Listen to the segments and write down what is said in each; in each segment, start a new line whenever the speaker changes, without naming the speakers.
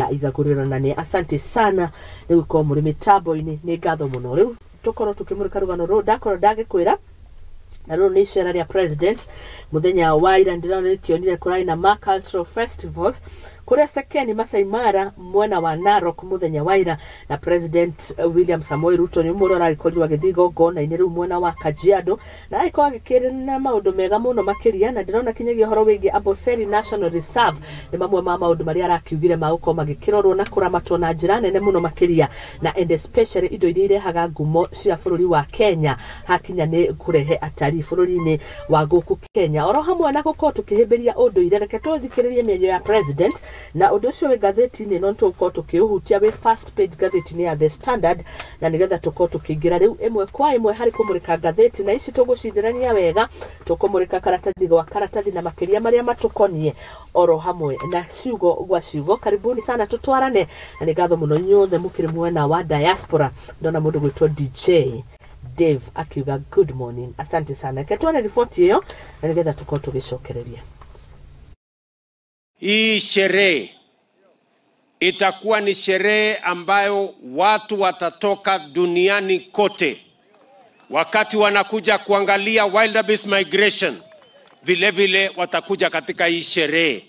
Ya igagũrĩro, na nĩ asante sana nĩ gũkorwo mũrĩ mĩtambo-inĩ, nĩ ngatho mũno. Rĩu tũkorwo tũkĩmũrĩka rũgano rũrũ ndakorwo ndagĩkwĩra, na rũrũ nĩ icera rĩa president mũthenya wa ira. Ndĩrona kĩonire kũrarĩ na ma cultural festivals kũrĩa Sekeni, Masai Mara, mwena wa Narok mũthenya wa ira, na President William Samoei Ruto nĩ ũmwe ũrĩa ũragĩkorirwo agĩthiĩ igongona-inĩ rĩu mwena wa Kajiado, na agĩkorwo agĩkĩrĩra maũndũ mega mũno makĩria. Na ndĩrona kinyagia ũhoro wĩgiĩ Amboseli National Reserve nĩ mamwe ma maũndũ marĩa arakiugire magũkorwo magĩkĩrorwo na kũramatwo na njĩra nene mũno makĩria, na and especially indo iria irehaga ngumo cia bũrũri wa Kenya hakinya nĩ kũrehe atarii bũrũri-inĩ wa gũkũ Kenya, oro hamwe na gũkorwo tũkĩhĩmbĩria ũndũire. Reke tũthikĩrĩrie mĩario ya president, na ũndũ ũcio wĩ ngathĩti-inĩ ĩno nĩtũgũkorwo tũkĩũhutia wĩ first page ngathĩti-inĩ ya The Standard, na nĩgetha tũkorwo tũkĩingĩra rĩu ĩmwe kwa ĩmwe harĩ kũmũrĩka ngathĩti, na ici tũgũcithĩrania wega, tũkũmũrĩka karatathi gwa karatathi na makĩria marĩa matũkoniĩ, oro hamwe na ciugo gwa ciugo. Karibuni sana, tũtwarane, na nĩ ngatho mũno inyuothe mũkĩrĩ mwena wa diaspora. Ndona mũndũ gwĩtwo DJ Dave akiuga good morning, asante sana. Reke tuone riboti ĩyo na nĩgetha tũkorwo tũgĩcokereria.
Hii sherehe itakuwa ni sherehe ambayo watu watatoka duniani kote wakati wanakuja kuangalia wildebeest migration, vile vile watakuja katika hii sherehe,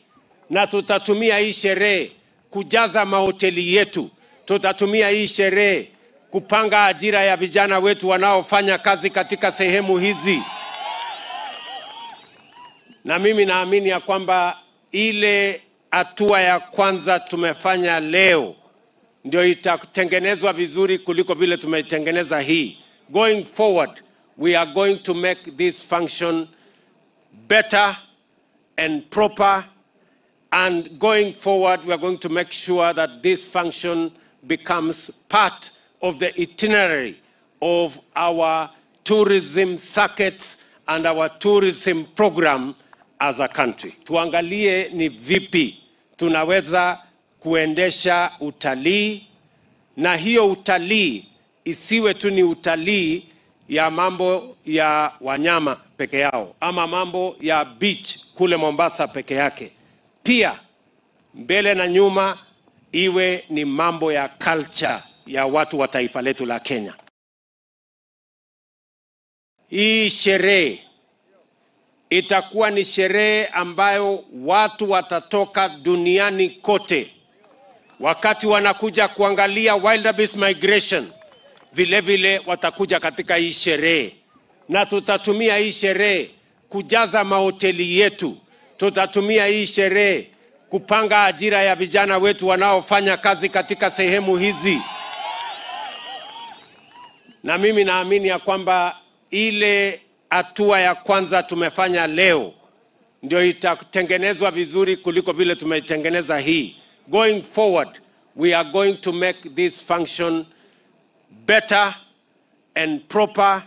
na tutatumia hii sherehe kujaza mahoteli yetu, tutatumia hii sherehe kupanga ajira ya vijana wetu wanaofanya kazi katika sehemu hizi. Na mimi naamini ya kwamba ile hatua ya kwanza tumefanya leo ndio itatengenezwa vizuri kuliko vile tumeitengeneza hii. Going forward, we are going to make this function better and proper, and going forward we are going to make sure that this function becomes part of the itinerary of our tourism circuits and our tourism program as a country. Tuangalie ni vipi tunaweza kuendesha utalii, na hiyo utalii isiwe tu ni utalii ya mambo ya wanyama peke yao ama mambo ya beach kule Mombasa peke yake. Pia mbele na nyuma iwe ni mambo ya culture ya watu wa taifa letu la Kenya. Hii sherehe itakuwa ni sherehe ambayo watu watatoka duniani kote wakati wanakuja kuangalia wildebeest migration, vile vile watakuja katika hii sherehe, na tutatumia hii sherehe kujaza mahoteli yetu, tutatumia hii sherehe kupanga ajira ya vijana wetu wanaofanya kazi katika sehemu hizi. Na mimi naamini ya kwamba ile hatua ya kwanza tumefanya leo ndio itatengenezwa vizuri kuliko vile tumeitengeneza hii. Going forward, we are going to make this function better and proper,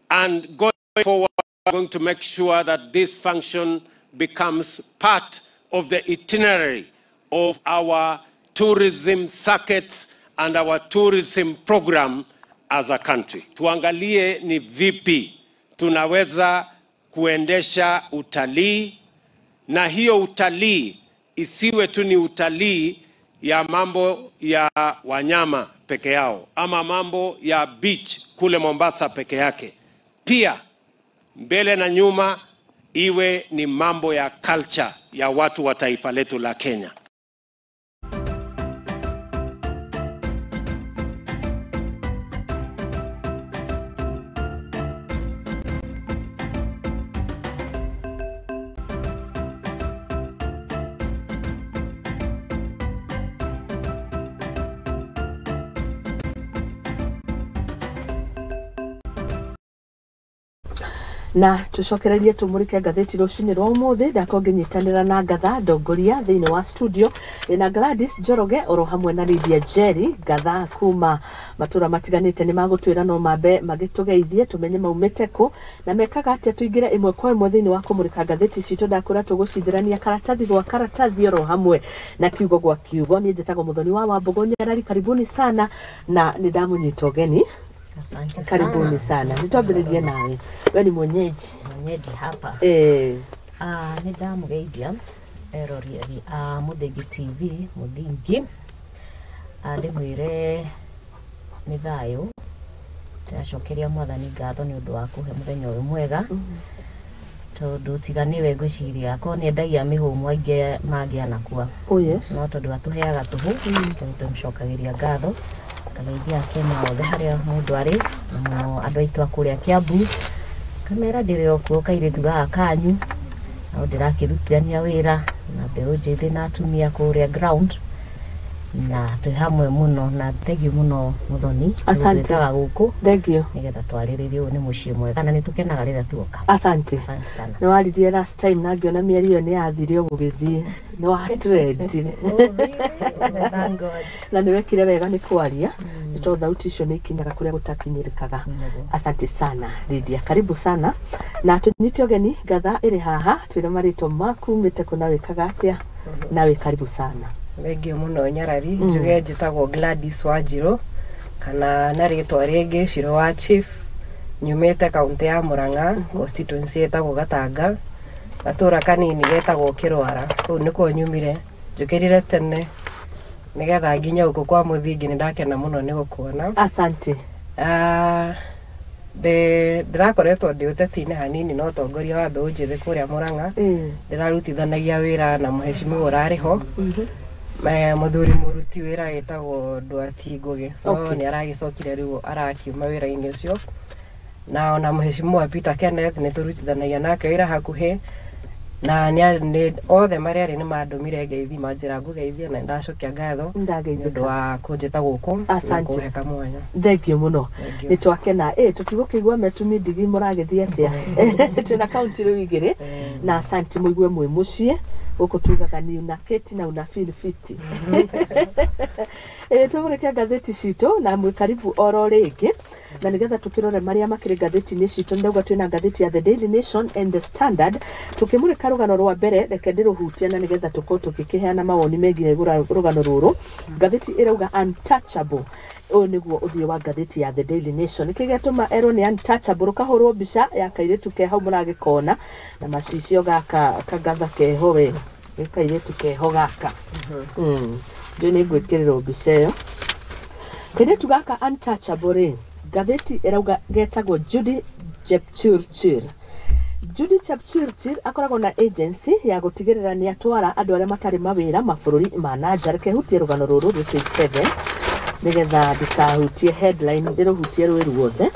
and going forward we are going to make sure that this function becomes part of the itinerary of our tourism circuits and our tourism program as a country. Tuangalie ni vipi tunaweza kuendesha utalii, na hiyo utalii isiwe tu ni utalii ya mambo ya wanyama peke yao ama mambo ya beach kule Mombasa peke yake. Pia mbele na nyuma iwe ni mambo ya culture ya watu wa taifa letu la Kenya.
Na tucokererie tumurike ngathĩti rũcinĩ rwa ũmũthĩ. Ndakorwo ngĩnyitanĩra na ngatha ndongoria thĩinĩ wa studio na Gladys Njoroge oro hamwe na Lydia Jerry. Ngatha kuma matũra matiganĩte nĩ magũtwĩra no mambe magĩtũgeithie tũmenye maumĩte kũ na mekaga atĩa, tũingĩre ĩmwe kwa ĩmwe thĩinĩ wa kũmũrĩka ngathĩti citũ. Ndakwĩra tũgũcithĩrania karatathi gwa karatathi oro hamwe na kiugo gwa kiugo. Niĩ njĩtagwo Mũthoni wa Wambũgũ Nyarari. Karibuni sana na nĩ ndamũnyita ũgeni.
Asante.
Karibuni sana, nitwambĩrĩrie nawe, we ni mwenyeji.
Mwenyeji hapa. Nĩ ndamũgeithia Eroreri a Mũthingi TV, Mũthingi, ndĩmwĩre nĩ thayũ. Ndĩracokeria Mwathani ngatho nĩ ũndũ wa kũhe mũthenya ũyũ mwega, tondũ tiga nĩwe ngwĩciria korwo nĩ endagia mĩhũmũ aingĩ mangĩanakua.
Oh yes.
No tondũ atũheaga tũhũ, nĩ tũmũcokagĩria ngatho. Ngageithia Akenya othe harĩa mũndũ arĩ, na mũno andũ aitũ a kũrĩa Kiambu. Kamera ndĩrĩ o kuo kairĩtu gaka kanyu, no ndĩrakĩrutithania wĩra na mbeũ njĩthĩ na atumia kũrĩa ground, na twĩ hamwe mũno. Na thengiũ mũno, Mũthoni.
Asante.
Twĩtaga gũkũ
Thank you.
nĩgetha twarĩrĩrie. Ũyũ nĩ mũciĩ mwega na nĩ tũkenaga rĩrĩa tuoka.
Asante.
Asante sana.
Nĩ waririe last time na ngĩona mĩario ĩyo nĩ yathire o gũgĩthiĩ, nĩ wa trend.
Thank God.
Na nĩ wekire wega nĩ kwaria, nĩ tondũ thauti icio nĩ ikinyaga kũrĩa gũtakinyĩrĩkaga. Asante sana, Lydia, karibu sana na tũnyite ũgeni. Ngatha ĩrĩ haha, twĩre marĩtwa maku, mĩte kũ na wĩkaga atĩa, na wĩ karibu sana.
Thengio mũno, Nyarari. Njuge njĩtagwo Gladys Wanjirũ, kana na rĩtwa rĩngĩ Shiro wa Chief. Nyumĩte kaũntĩ ya Murang'a, constituency ĩtagwo Gatanga, gatũra kanini getagwo Kĩrwara. Kũu nĩkuo nyumire. Njũkĩrire tene nĩgetha nginye gũkũ kwa Mũthingi. Nĩ ndakena mũno nĩ gũkuona.
Asante.
Ah, ndĩrakoretwo ndĩ ũteti-inĩ hanini na ũtongoria wa mbeũ njĩthĩ kũrĩa Murang'a. Ndĩrarutithanagia wĩra na mũhecimiwa ũrarĩ ho, mũthuri mũruti wĩra wĩtagwo Ndwati Ngũgĩ, no nĩ aragĩcokire rĩu arakiuma wĩra-inĩ ũcio, na ona mũhecimiwa Peter Kenneth nĩ tũrutithanagia nake wĩra hakuhĩ, na othe marĩa erĩ nĩ mandũmire ngeithi, manjĩra ngũgeithie, na nĩndacokia ngatho nĩ ũndũ
Ndageithĩka.
wa kũnjĩta gũkũ na
Asante.
kũhe kamwanya.
Thank you mũno.
Thank you.
Nĩ twakena. Ĩ tũtigũkĩigua metumi ndigi, mũragĩthiĩ atĩa? Twĩna kaunti rĩu igĩrĩ. Na asante, mũigue mwĩ mũciĩ. Gũkũ tugaga ni una keti na una feel fiti. Ĩ tũmũrĩke ngathĩti citũ na mwĩ karibu oro rĩngĩ, na nĩgetha tũkĩrore marĩa makĩrĩ ngathĩti-inĩ citũ. Ndauga twĩna ngathĩti ya The Daily Nation and The Standard. Tũkĩmũrĩka rũgano rwa mbere, reke ndĩrũhutie na nĩgetha tũkorwo tũgĩkĩheana mawoni megiĩ rũgano rũrũ. Ngathĩti ĩrauga "Untouchable". Ũyũ nĩguo ũthiũ wa ngathĩti ya The Daily Nation. Nĩkĩ gĩatũma erwo nĩ untouchable? Rũkahũrwo mbica ya kairĩtu ke hau mũragĩkona na macicio gaka kagatha keho, we gĩ kairĩtu keho gaka. Njũĩ nĩ ngwĩkĩrĩrwo mbica ĩyo. Kairĩtu gaka untouchable rĩ, ngathĩti ĩrauga getagwo Judy Jepchirchir. Judy Chepchirchir akoragwo na agency ya gũtigĩrĩra nĩ atwara andũ arĩa matarĩ mawĩra mabũrũri ma nanja. Reke hutie rũgano rũrũ rwĩ page 7 nĩgetha ndikahutie headline, ndĩrũhutie rwĩ ruothe.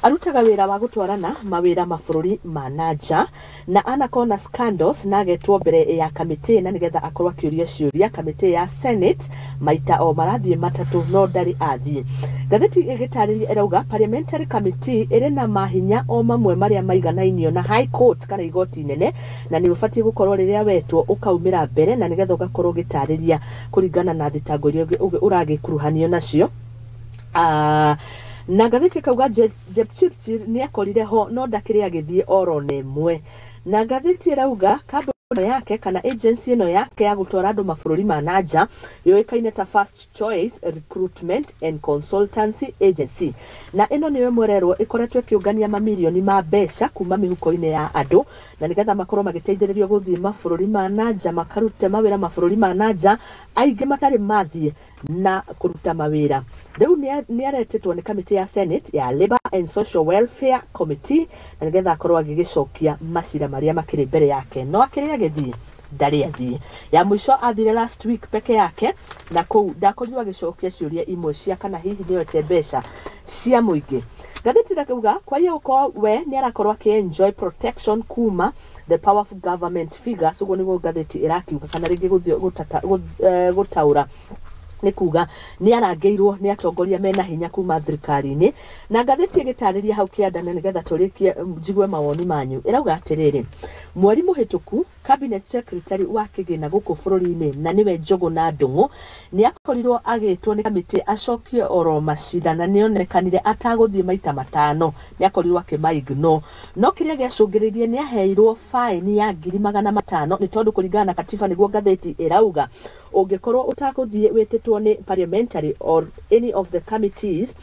Arutaga wĩra wa gũtwarana mawĩra mabũrũri ma nanja, na anakorwo na scandals na agetwo mbere ya kamĩtĩ na nĩgetha akorwo akĩũria ciũria kamĩtĩ ya Senate maita o marathiĩ matatũ, no ndarĩ athiĩ. Ngathĩti ĩgĩtarĩria ĩrauga parliamentary committee ĩrĩ na mahinya o mamwe marĩa maiganainio na High Court kana igoti inene, na nĩ ũbatiĩ gũkorwo rĩrĩa wetwo ũkaumĩra mbere na nĩgetha ũgakorwo ũgĩtarĩria kũringana na thitango iria ũragĩkuruhanio nacio. Na ngathĩti ĩkauga Jepchirchir nĩ akorire ho no ndakĩrĩ agĩthiĩ oro na ĩmwe. Na ngathĩti ĩrauga kambuni ĩno yake kana agency ĩno yake ya gũtwara andũ mabũrũri ma nanja yũĩkaine ta First Choice Recruitment and Consultancy Agency, na ĩno nĩyo ĩmwe ĩkoretwo ĩkĩũngania mamirioni ma mbeca kuma mĩhuko-inĩ ya andũ na nĩgetha makorwo magĩteithĩrĩrio gũthiĩ mabũrũri ma nanja makarute mawĩra mabũrũri ma nanja, aingĩ matarĩ mathiĩ na kũruta mawĩra. Rĩu nĩ aretĩtwo nĩ kamĩtĩ ya Senate ya Labor and Social Welfare Committee na nĩgetha akorwo agĩgĩcokia macira marĩa makĩrĩ mbere yake, no akĩrĩ agĩthiĩ ndarĩ athiĩ. Ya mũico athire last week peke yake, na kũu ndakorirwo agĩcokia ciũria imwe cia kana hihi nĩoete mbeca cia mũingĩ. Ngathĩti ĩrauga kwaiya gũkorwo we nĩ arakorwo akĩ-enjoy protection kuma the powerful government figures. Ũguo nĩguo ngathĩti ĩrakiuga, kana rĩngĩ gũthiĩ gũtaũra nĩ kuga nĩ arangĩirwo nĩ atongoria mena hinya kuma thirikari-inĩ. Na ngathĩti ĩgĩtarĩria hau kĩanda, na nĩgetha tũrĩkie njigue mawoni manyu, ĩrauga atĩrĩrĩ, mweri mũhĩtũku cabinet secretary wa kĩgĩna gũkũ bũrũri-inĩ, na nĩwe Njũgũna Ndung'u, nĩ akorirwo agĩtwo nĩ kamĩtĩ acokie oro macira, na nĩonekanire atagũthiĩ maita matano, nĩ akorirwo akĩmaignore. No kĩrĩa gĩacũngĩrĩirie nĩ aheirwo faini ya 500,000, nĩ tondũ kũringana na katiba, nĩguo ngathĩti ĩrauga, ũngĩkorwo ũtagũthiĩ wĩtĩtwo nĩ parliamentary or any of the committees,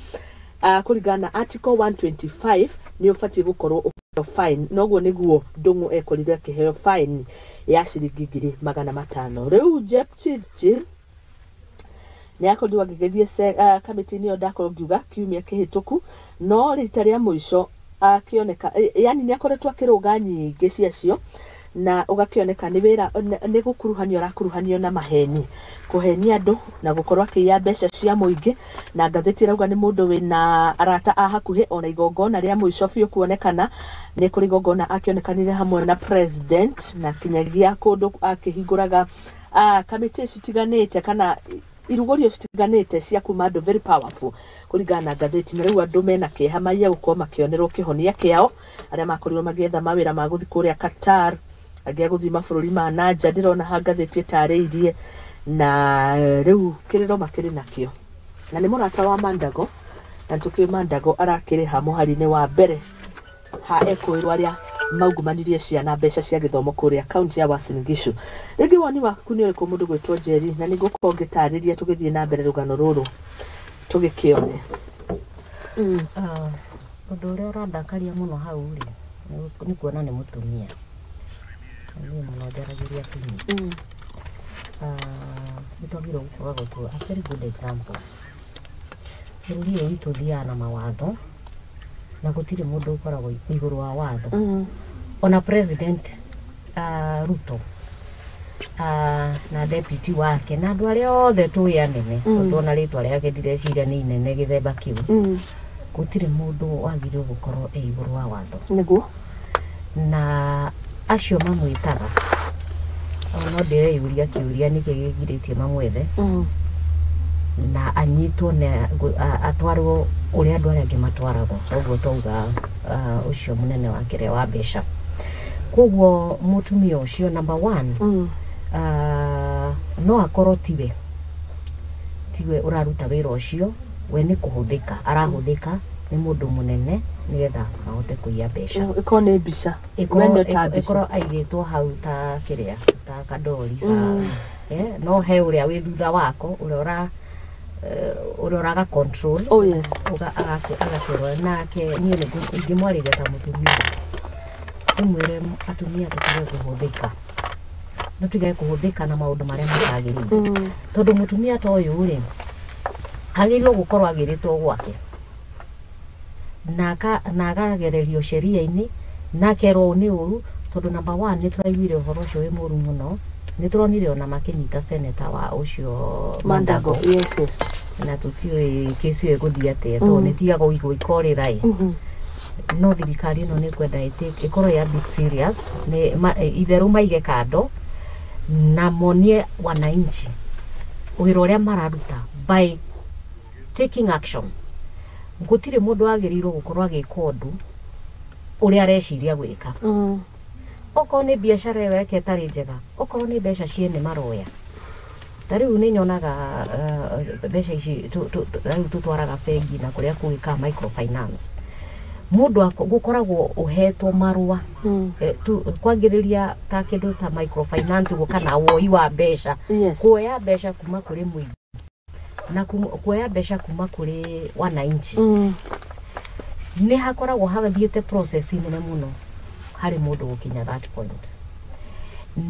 kũringana na article 125, nĩ ũbatiĩ gũkorwo Fine noguo niguo Ndung'u ekorire akĩheo fine ya ciringi 500,000. Rĩu Jepchirchir nĩ akorirwo agĩgĩthiĩ kamĩtĩ-inĩ ĩyo ndakorwo ngiuga kiumia kĩhĩtũku, no rita rĩa mũico akĩoneka, yani nĩ akoretwo akĩrũga nyingĩ ciacio na ũgakĩoneka nĩ wĩra nĩ gũkuruhanio arakuruhanio na maheni, kũhenia andũ na gũkorwo akĩiya mbeca cia mũingĩ. Na ngathĩti ĩrauga nĩ mũndũ wĩna arata a hakuhĩ, ona igongona rĩa mũico biũ kuonekana nĩ kũrĩ igongona akĩonekanire hamwe na president, na kinyagia kũndũ akĩhingũraga kamĩtĩ citiganĩte kana irugorio citiganĩte cia kuma andũ very powerful kũringana na ngathĩti. Na rĩu andũ mena kĩeha maiya gũkorwo makĩonerwo kĩhonia kĩao, arĩa makorirwo magĩetha mawĩra ma gũthiĩ kũrĩa Qatar, angĩ a gũthiĩ mabũrũri ma nanja. Ndĩrona ha ngathĩti ĩtarĩirie na rĩu kĩrĩro makĩrĩ nakĩo, na nĩ mũrata wa Mandago, na tũkĩũĩ Mandago arakĩrĩ ha mũhari-inĩ wa mbere ha ekũĩrwo arĩa maungumanirie ciana mbeca cia gĩthomo kũrĩa kaunti ya Uasin Gishu. Rĩngĩ woni waku nĩ ũrĩkũ, mũndũ gwĩtwo Njeri? Na nĩngũkorwo ngĩtarĩria tũgĩthiĩ na mbere rũgano rũrũ tũgĩkĩone.
Ah, ũndũ ũrĩa ũrandakaria mũno hau rĩ nĩ kuona nĩ mũtumia. Na niĩ mũno njaragĩria atumia. Ah, nĩ twagĩrĩirwo gũkoragwo tu a very good example. Bũrũri ũyũ witũ ũthiaga na mawatho na gũtirĩ mũndũ ũkoragwo igũrũ wa watho. Ona president Ruto na deputy wake na andũ arĩa othe tũĩ anene, tondũ ona rĩtwa rĩake ndireciria nĩ inene gĩthemba kĩu, gũtirĩ mũndũ wagĩrĩirwo gũkorwo e igũrũ wa watho. Na acio mamwĩtaga o no ndĩreyũria kĩũria, nĩkĩ gĩgirĩtie mamwethe na anyitwo na atwarwo ũrĩa andũ arĩa angĩ matwaragwo? Ũguo twauga ũcio mũnene wa kĩrĩa wa mbeca. Koguo mũtumia ũcio, number one, no akorwo tiwe ũraruta wĩra ũcio, we nĩ kũhũthĩka arahũthĩka nĩ mũndũ mũnene nĩgetha mahote kũiya mbeca.
Ĩkorwo nĩ mbica.
Ĩkorwo
We nĩ ta mbica.
Ĩkorwo aigĩtwo hau ta kĩrĩa, ta kandori ka, no he ũrĩa wĩ thutha wako, ũrĩa ũra ũrĩa ũraga control.
Oh yes.
Agakĩrwo nake. Niĩ nĩ ingĩmwarĩria ta mũtumia, ndĩmwĩre atumia tũtige kũhũthĩka, tũtige kũhũthĩka na maũndũ marĩa matagĩrĩire, tondũ mũtumia ta ũyũ rĩ agĩrĩirwo gũkorwo agĩrĩtwo gwake na akagererio sheria-inĩ na akerwo ũũ nĩ ũru, tondũ number one nĩ tũraiguire ũhoro ũcio wĩ mũru mũno. Nĩ tũronire ona makĩnyita seneta wa ũcio
Mandago. Yes.
Na tũtiũĩ kĩsi ĩyo ĩgũthiĩ atĩa, tondũ nĩ tiga kũigwo ikorĩra ĩ. No thirikari ĩno nĩ kwenda ĩkorwo ĩ a bit serious, nĩ itherũ maige kando na monie wananchi wĩra ũrĩa mararuta by taking action. Gũtirĩ mũndũ wagĩrĩirwo gũkorwo agĩka ũndũ ũrĩa areciria gwĩka. Okorwo nĩ biacara ĩyo yake ĩtarĩ njega, okorwo nĩ mbeca ciene maroya, ta rĩu nĩ nyonaga mbeca ici rĩu tũtwaraga bengi na kũrĩa kũngĩ ka microfinance, mũndũ gũkoragwo ũhetwo marũa. Kwangĩrĩria ta kĩndũ ta microfinance ũguo kana woi wa mbeca, kuoya mbeca kuma kũrĩ mũingĩ na kuoya mbeca kuma kũrĩ wananchi, nĩ hakoragwo hathiĩte process nene mũno harĩ mũndũ gũkinya that point.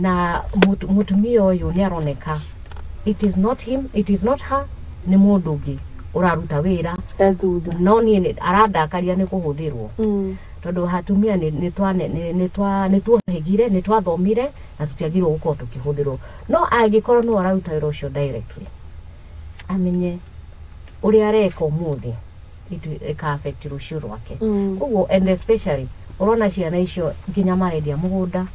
Na mũtumia ũyũ nĩ aroneka it is not him, it is not her, nĩ mũndũ ũngĩ ũraruta wĩra.
E thutha.
No niĩ arandakaria nĩ kũhũthĩrwo, tondũ hatumia nĩ tuohĩgire, nĩ twathomire na tũtiagĩrĩirwo gũkorwo tũkĩhũthĩrwo. No angĩkorwo nĩwe ũraruta wĩra ũcio directly, amenye ũrĩa areka ũmũthĩ ĩka affect rũciũ rwake. Koguo and especially ũrona ciana icio nginya marendia mũgũnda,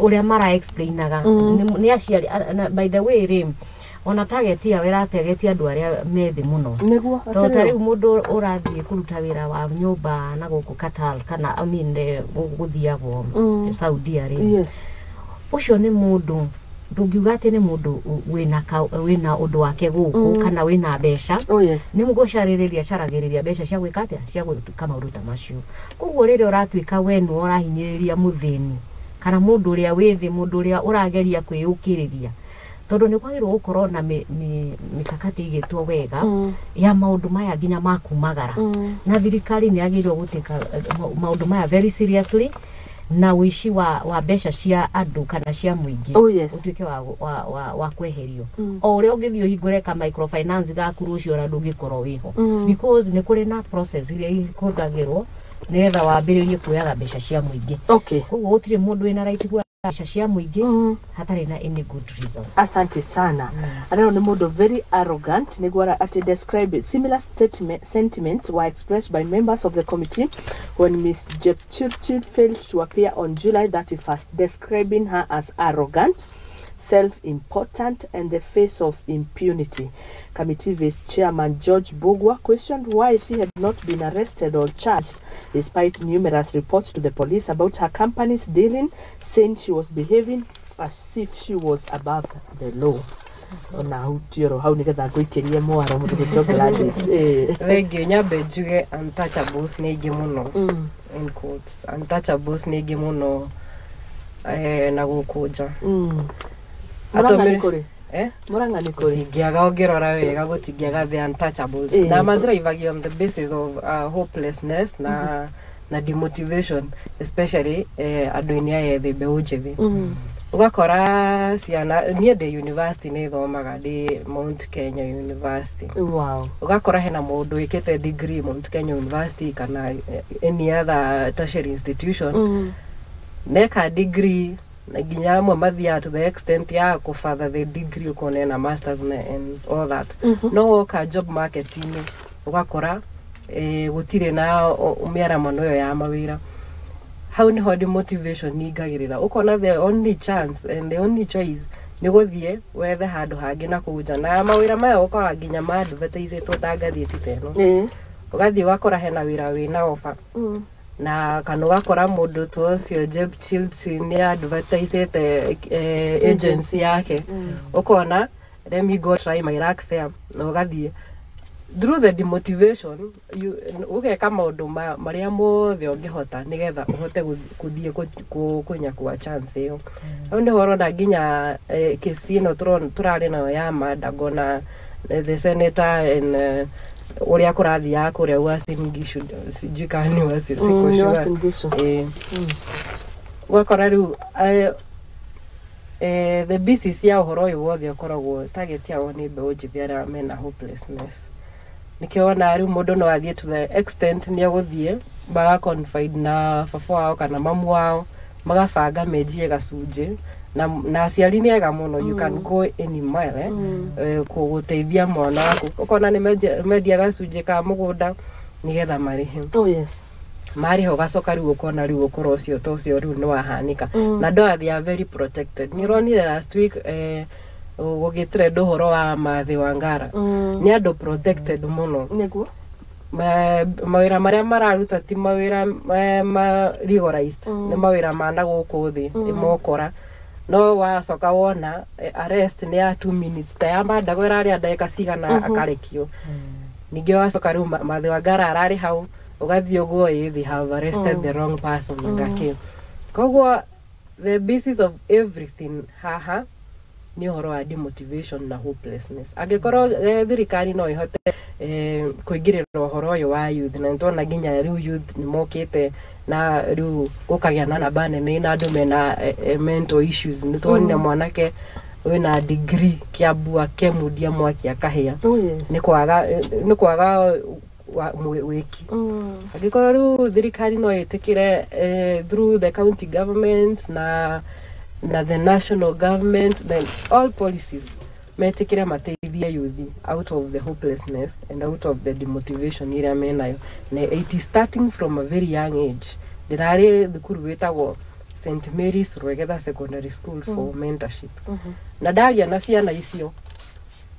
ũrĩa mara explainaga nĩ aciari by the way rĩ, ona target yao ĩrategetia andũ arĩa me thĩ mũno. Tondũ ta rĩu mũndũ ũrathiĩ kũruta wĩra wa nyũmba na gũkũ Qatar kana, I mean, gũkũ gũthiagwo Saudia rĩ, ũcio nĩ mũndũ ndũngiuga atĩ nĩ mũndũ wĩna ũndũ wake gũkũ kana wĩna mbeca. Nĩ gũcarĩrĩria caragĩrĩria mbeca cia gwĩka atĩa, cia gwĩka maũndũ ta macio. Koguo rĩrĩa ũratuĩka we nĩwe ũrahinyĩrĩria mũthĩni kana mũndũ ũrĩa wĩ thĩ, mũndũ ũrĩa ũrageria kwĩyũkĩrĩria, Tondũ nĩ kwagĩrĩirwo gũkorwo na mikakati igĩtwo wega ya maũndũ maya nginya ma kumagara, na thirikari nĩ yagĩrĩirwo gũtĩka maũndũ maya very seriously, na ũici wa mbeca cia andũ kana cia mũingĩ ũtuĩke wa kweherio. O ũrĩa ũngĩthiĩ ũhingũre ka microfinance gaku rũciũ, ona ndũngĩkorwo wĩho, because nĩ kũrĩ na process iria ihũthagĩrwo nĩgetha wambĩrĩrie kuoyaga mbeca cia mũingĩ. Koguo gũtirĩ mũndũ wĩna right kuoya mbeca cia mũingĩ hatarĩ na any good reason.
Asante sana. Arero nĩ mũndũ very arrogant nĩguo atĩ describe. Similar statement, sentiments were expressed by members of the committee when Ms Jepchirchir failed to appear on July 31st, describing her as arrogant, self-important and the face of impunity. Committee Vice Chairman George Bogwa questioned why she had not been arrested or charged despite numerous reports to the police about her company's dealing, saying she was behaving as if she was above the law. Ona hau tioro hau nigetha ngũikĩrie mwaro mũndũ Gladys.
Thengiũ. Nyambe njuge untouchables nĩ aingĩ mũno, in quotes, untouchables nĩ aingĩ mũno na gũkũ nja.
Mũrang'a nĩ kũrĩ?
Eh?
Mũrang'a nĩ kũrĩ?
Gũtingĩaga, ũngĩrora wega gũtingĩaga the untouchables. Na mathrivagia on the basis of hopelessness na demotivation, especially andũ-inĩ aya ethĩ, mbeũ njĩthĩ. Ũgakora ciana, niĩ ndĩ university, nĩ thomaga, ndĩ Mount Kenya University. Ũgakora hena mũndũ wĩkĩte degree Mount Kenya University kana any other tertiary institution, neka degree, na nginya amwe mathiaga to the extent ya kũbatha the degree, ũkona ena masters na and all that, no woka job market-inĩ ũgakora gũtirĩ na mĩaramano ĩyo ya mawĩra. Hau niho demotivation ingagĩrĩra, ũkona the only chance and the only choice nĩ gũthiĩ wethe handũ hangĩ na kũu nja, na mawĩra maya ũkoraga nginya ma advertisĩtwo ta ngathĩti ta ĩno. Ũgathiĩ ũgakora hena wĩra wĩna offer, na kana ũgakora mũndũ ta ũcio Jepchirchir nĩ advertisĩte agency yake, ũkona, "Let me go try my luck there," na ũgathiĩ through the demotivation, you ũgeka maũndũ marĩa mothe ũngĩhota nĩgetha ũhote gũthiĩ kũnyakua chance ĩyo. Hau nĩho ũrona nginya kesi ĩno tũrarĩ nayo ya Mandago na the senator and ũrĩa kũrathiaga kũrĩa Uasin Gishu, sijui kana nĩ Uasin, siko
Nĩ
sure.
Uasin Gishu.
Ũgakora rĩu the basis ya ũhoro ũyũ wothe ũkoragwo target yao nĩ mbeũ njĩthĩ arĩa mena hopelessness. Nĩkĩo wonaga rĩu mũndũ no athiĩ to the extent nĩ egũthiĩ maga confide na baba wao kana mamu wao, magabanga menjie gacunjĩ, na aciari nĩ ega mũno, you can go any mile gũteithia mwana waku. Ũkona nĩ mendia gacunjĩ ka mũgũnda nĩgetha marĩhe. Marĩha, ũgacoka rĩu ũkona rĩu ũkoro ũcio ta ũcio rĩu nĩ wahanĩka, na andũ aya they are very protected. Nĩ ũronire last week gũgĩtrend ũhoro wa Mathĩ Wangara. Nĩ andũ protected mũno. Mawĩra marĩa mararuta ti mawĩra ma legalized, nĩ mawĩra ma na gũkũ thĩ mokora, no wacoka wona arrest nĩ ya 2 minutes, ta ya Mandago ĩrarĩa ndagĩka cigana akarekio. Ningĩ wacoka rĩu Mathĩ Wangara ararĩ hau, ũgathiĩ ũguo, they have arrested the wrong person. Ngakĩ koguo the basis of everything haha nĩ ũhoro wa demotivation na hopelessness. Angĩkorwo thirikari no ĩhote kũingĩrĩra ũhoro ũyũ wa youth, na nĩtwona nginya rĩu youth nĩ mokĩte na rĩu gũkagĩa na namba nene na andũ mena mental issues. Nĩ tuonire mwanake wĩna degree Kiambu akemundia mwaki akahĩa. Nĩ kwaga wĩki. Angĩkorwo rĩu thirikari no ĩtĩkĩre through the county governments na the national government, then all policies metĩkĩre mateithie youth out of the hopelessness and out of the demotivation ĩrĩa menayo, na it is starting from a very young age. Ndĩrarĩ thukuru wĩtagwo St Mary's Rwegetha Secondary School for mentorship, na ndaria na ciana icio,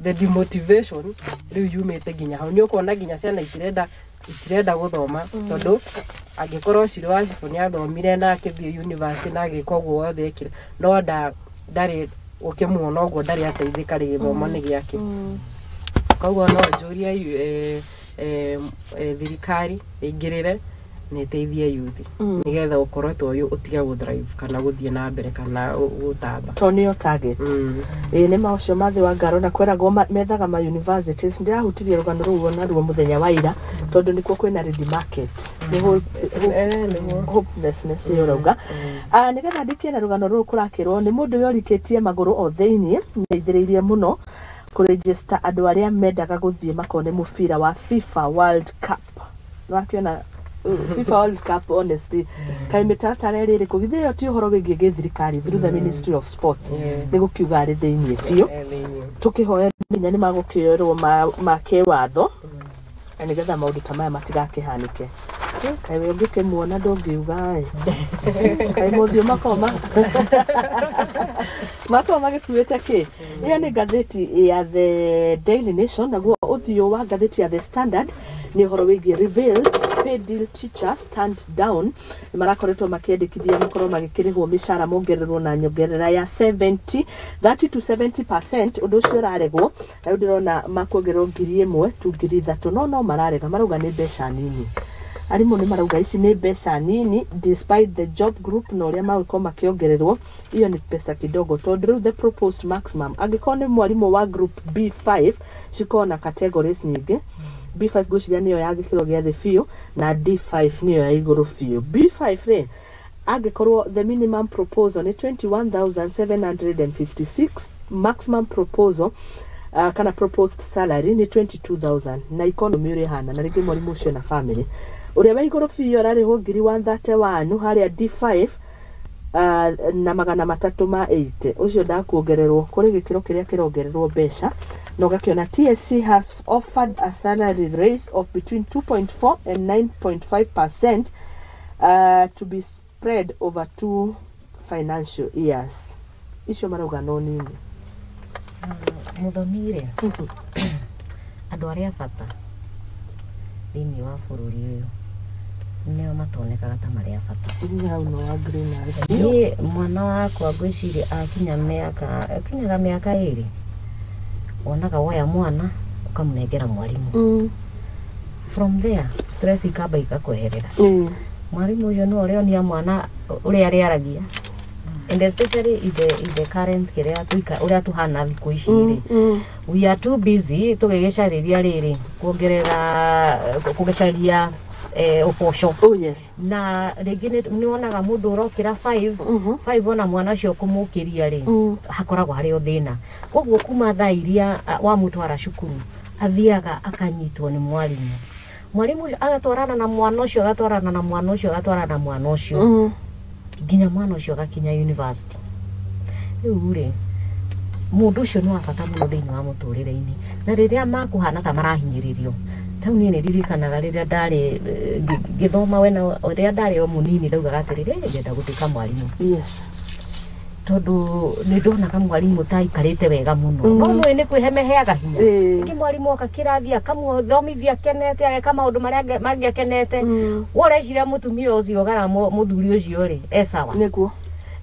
the demotivation rĩu yumĩte nginya hau. Nĩ ũkuona nginya ciana itirenda gũthoma, tondũ angĩkorwo Shiro wa Cibũ nĩ athomire na akĩthiĩ university na agĩka ũguo wothe ekire, no ndarĩ ũkĩmuona ũguo ndarĩ ateithĩka rĩ gĩthomo nĩ gĩake. Koguo no njũrie thirikari ĩingĩrĩre. Na ĩteithie youth nĩgetha ũkorwo ta ũyũ ũtige gũthrive kana gũthiĩ na mbere kana gũtamba.
To nĩyo target. Ĩĩ, nĩ maũcio mathĩ wa ngaro na kweragwo methaga ma universities. Ndĩrahutirie rũgano rũu onaruo mũthenya wa ira, tondũ nĩkuo kwĩna ready market. Nĩ
Nĩguo.
Hopelessness ĩyo ũrauga. Ah, nĩgetha ndikie na rũgano rũrũ, kũrakĩrwo nĩ mũndũ yorikĩtie magũrũ o thĩiniĩ, nĩaithĩrĩirie mũno kũregister andũ arĩa mendaga gũthiĩ makone mũbira wa FIFA World Cup. Nĩwakĩona FIFA World Cup, honestly, kaĩ mĩtaratara ĩrĩ ĩrĩkũ? Githĩ ĩyo ti ũhoro wĩgiĩ gĩthirikari through the Ministry of Sports? Nĩ gũkiuga arĩ thĩiniĩ biũ.
Thĩiniĩ.
Tũkĩhoya nginya nĩ magũkĩoerwo ma kĩwatho na nĩgetha maũndũ ta maya matigakĩhanĩke. Kaĩ we ũngĩkĩmuona ndũngiuga ĩ kaĩ mothiũ makorwo magĩkuĩte kĩ. Ĩyo nĩ ngathĩti ya The Daily Nation. Naguo ũthiũ wa ngathĩti ya The Standard nĩ ũhoro wĩgiĩ revealed pay deal teachers stand down. Nĩ marakoretwo makĩendekithia makorwo magĩkĩrĩhwo mĩcara mongererwo na nyongerera ya 70, 30 to 70%. Ũndũ ũcio ũraregwo, na rĩu ndĩrona makuongererwo 1,000 tu 3,000, no mararega, marauga nĩ mbeca nini. Arimũ nĩ marauga ici nĩ mbeca nini despite the job group na ũrĩa magũkorwo makĩongererwo. Hiyo ni pesa kidogo, tondũ rĩu the proposed maximum, angĩkorwo nĩ mwarimũ wa group B5, cikorwo na categories nyingĩ, B5 ngwĩciria nĩyo ya gĩkĩro gĩa thĩ biũ na D5 nĩyo ya igũrũ biũ. B5 rĩ, angĩkorwo the minimum proposal nĩ 21,756, maximum proposal kana proposed salary nĩ 22,000, na economy ũrĩa ĩhana, na rĩngĩ mwarimũ ũcio na family, ũrĩa wa igũrũ biũ ararĩhwo ngiri 131 harĩa D5 na 380 ma 80. Ũcio ndakuongererwo kũrĩ gĩkĩro kĩrĩa kĩrongererwo mbeca. Na ũgakĩona TSC has offered a salary raise of between 2.4 and 9.5% to be spread over two financial years. Icio marauga no nini.
Mũthoni rĩ, andũ arĩa bata thĩinĩ wa bũrũri ũyũ nĩo matonekaga ta marĩ a bata.
Niĩ hau no agree nawe.
Niĩ mwana wakwa ngwĩciria akinya mĩaka, akinyaga mĩaka 2, wonaga woya mwana ũkamũnengera mwarimũ. From there stress ikamba ikakweherera. Mwarimũ ũcio no ũrĩonia mwana ũrĩa arĩaragia, and especially in the current kĩrĩa tuika ũrĩa tuhana thikũ ici rĩ, we are too busy tũgĩgĩcarĩria rĩrĩ kuongerera, kũgĩcaria ũboco.
Oh yes.
Na rĩngĩ nĩ wonaga mũndũ ũrokĩra 5 5, ona mwana ũcio kũmũkĩria rĩ, hakoragwo harĩ o thĩna. Koguo kuma thaa iria wamũtwara cukuru, athiaga akanyitwo nĩ mwarimũ, mwarimũ ũcio agatwarana na mwana ũcio, agatwarana na mwana ũcio, agatwarana na mwana ũcio nginya mwana ũcio agakinya university. Rĩu rĩ, mũndũ ũcio nĩ wa bata mũno thĩinĩ wa mũtũrĩre-inĩ, na rĩrĩa makũhana ta marahinyĩrĩrio tau, niĩ nĩ ririkanaga rĩrĩa ndarĩ ngĩthoma wena, rĩrĩa ndarĩ o mũnini, ndaugaga atĩrĩrĩ, "Eh, ndĩrenda gũtuĩka mwarimũ," tondũ nĩ ndonaga mwarimũ ta aikarĩte wega mũno. No nĩũĩ nĩ kwĩhe meheaga hinya. Rĩngĩ mwarimũ oka kĩrathi akamũthomithia akenete, ageka maũndũ marĩa mangĩ akenete. We ũreciria mũtumia ũcio kana mũthuri ũcio rĩ e sawa.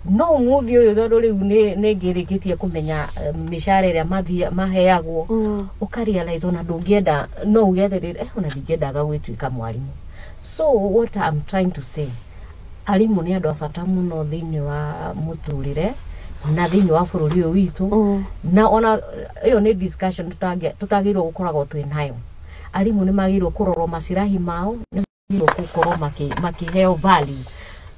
No ũmũthĩ ũyũ, tondũ rĩu nĩ ngĩrĩkĩtie kũmenya mĩcara ĩrĩa maheagwo, ũkarealize ona ndũngĩenda, no uge atĩrĩrĩ, ona ndingĩendaga gwĩtuĩka mwarimũ. So what I'm trying to say, arimũ nĩ andũ a bata mũno thĩinĩ wa mũtũrĩre na thĩinĩ wa bũrũri ũyũ witũ. Na ona ĩyo nĩ discussion tũtagĩrĩirwo gũkoragwo twĩ nayo. Arimũ nĩ magĩrĩirwo kũrorwo macirahi mao, nĩ magĩrĩirwo gũkorwo makĩheo value,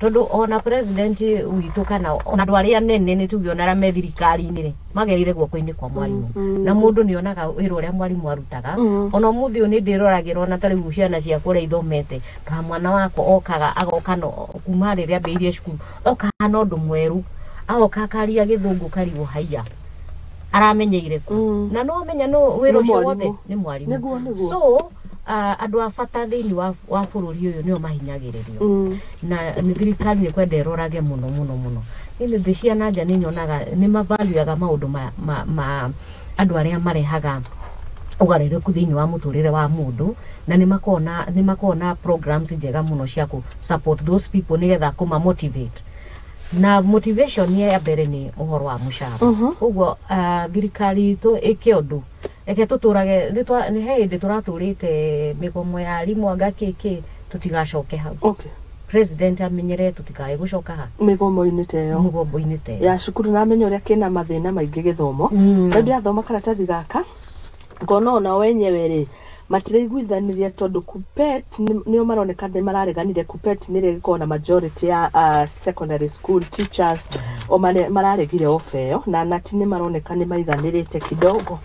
tondũ ona president witũ kana ona andũ arĩa anene nĩ tuge ona arĩa me thirikari-inĩ rĩ, magereire guoko-inĩ kwa mwarimũ. Na mũndũ nĩ onaga wĩra ũrĩa mwarimũ arutaga. Ona ũmũthĩ ũyũ nĩ ndĩroragĩra ona ta rĩu ciana ciakwa ũrĩa ithomete, ta mwana wakwa okaga agoka no kuma rĩrĩa ambĩrĩirie cukuru, okaga na ũndũ mwerũ, agoka akaria gĩthũngũ, karigwo haiya aramenyeire kũ. Na no menya no wĩra
Nĩ
ũcio
mwarimũ.
wothe nĩ mwarimũ.
Nĩguo.
So andũ a bata thĩinĩ wa bũrũri ũyũ nĩo mahinyagĩrĩrio. Na nĩ thirikari nĩ kwenda ĩrorage mũno mũno mũno. Niĩ thĩ cia nanja nĩ nyonaga nĩ mavaluaga maũndũ ma andũ arĩa marehaga ũgarũrũku thĩinĩ wa mũtũrĩre wa mũndũ, na nĩ makoragwo na programs njega mũno cia kũ support those people nĩgetha kũma motivate, na motivation ya mbere nĩ ũhoro wa mũcara. Ũguo thirikari itũ ĩke ũndũ, reke tũtũrage nĩ he hĩndĩ tũratũrĩte mĩgomo ya arimũ anga kĩkĩ. Tũtigacoke hau. President amenyere tũtikae gũcoka ha
Mĩgomo-inĩ ta ĩyo.
Mũgombo-inĩ ta ĩyo.
Ya cukuru, na amenye ũrĩa kĩna mathĩna maingĩ gĩthomo. Rĩu ndĩrathoma karatathi gaka ngona ona o wenyewe rĩ matiraiguithanirie, tondũ KUPPET nĩo maroneka nĩ marareganire. KUPPET nĩrĩa ĩgĩkoragwo na majority ya secondary school teachers, o mararegire ofa ĩyo, na nati nĩ maroneka nĩ maiganĩrĩte kidogo,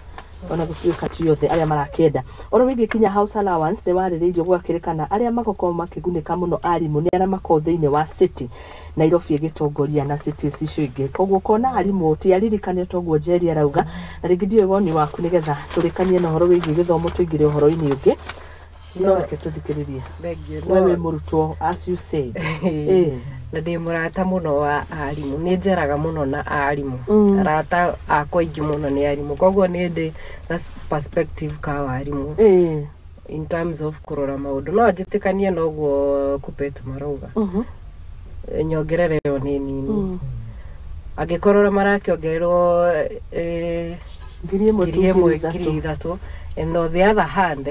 ona gũtuĩka ti othe arĩa marakĩenda. Oro wĩgiĩ kinya house allowance nĩ warĩrĩirio, gwakĩrĩkana arĩa magũkorwo makĩgunĩka mũno arimũ nĩ arĩa makoragwo thĩinĩ wa city, Nairobi ĩgĩtongoria na cities icio ingĩ. Koguo ũkona arimũ ti aririkanio toguo Njeri arauga. Na rĩngĩ ndiũĩ woni waku, nĩgetha tũrĩkanie na ũhoro wĩgiĩ gĩthomo, tũingĩre ũhoro-inĩ ũngĩ, no reke tũthikĩrĩrie.
Thank you.
We wĩ mũrutwo, as you said.
Na ndĩ mũrata mũno wa arimũ, nĩ njeraga mũno na arimũ. Arata akwa aingĩ mũno nĩ arimũ, koguo nĩ ndĩ perspective ka warimũ in terms of kũrora maũndũ. No njĩtĩkanie na ũguo KUPPET marauga. Nyongerere ĩyo nĩ nini. Angĩkorwo marakĩongererwo
1,000
1,000,
tu,
3,000
3,000.
And on the other hand,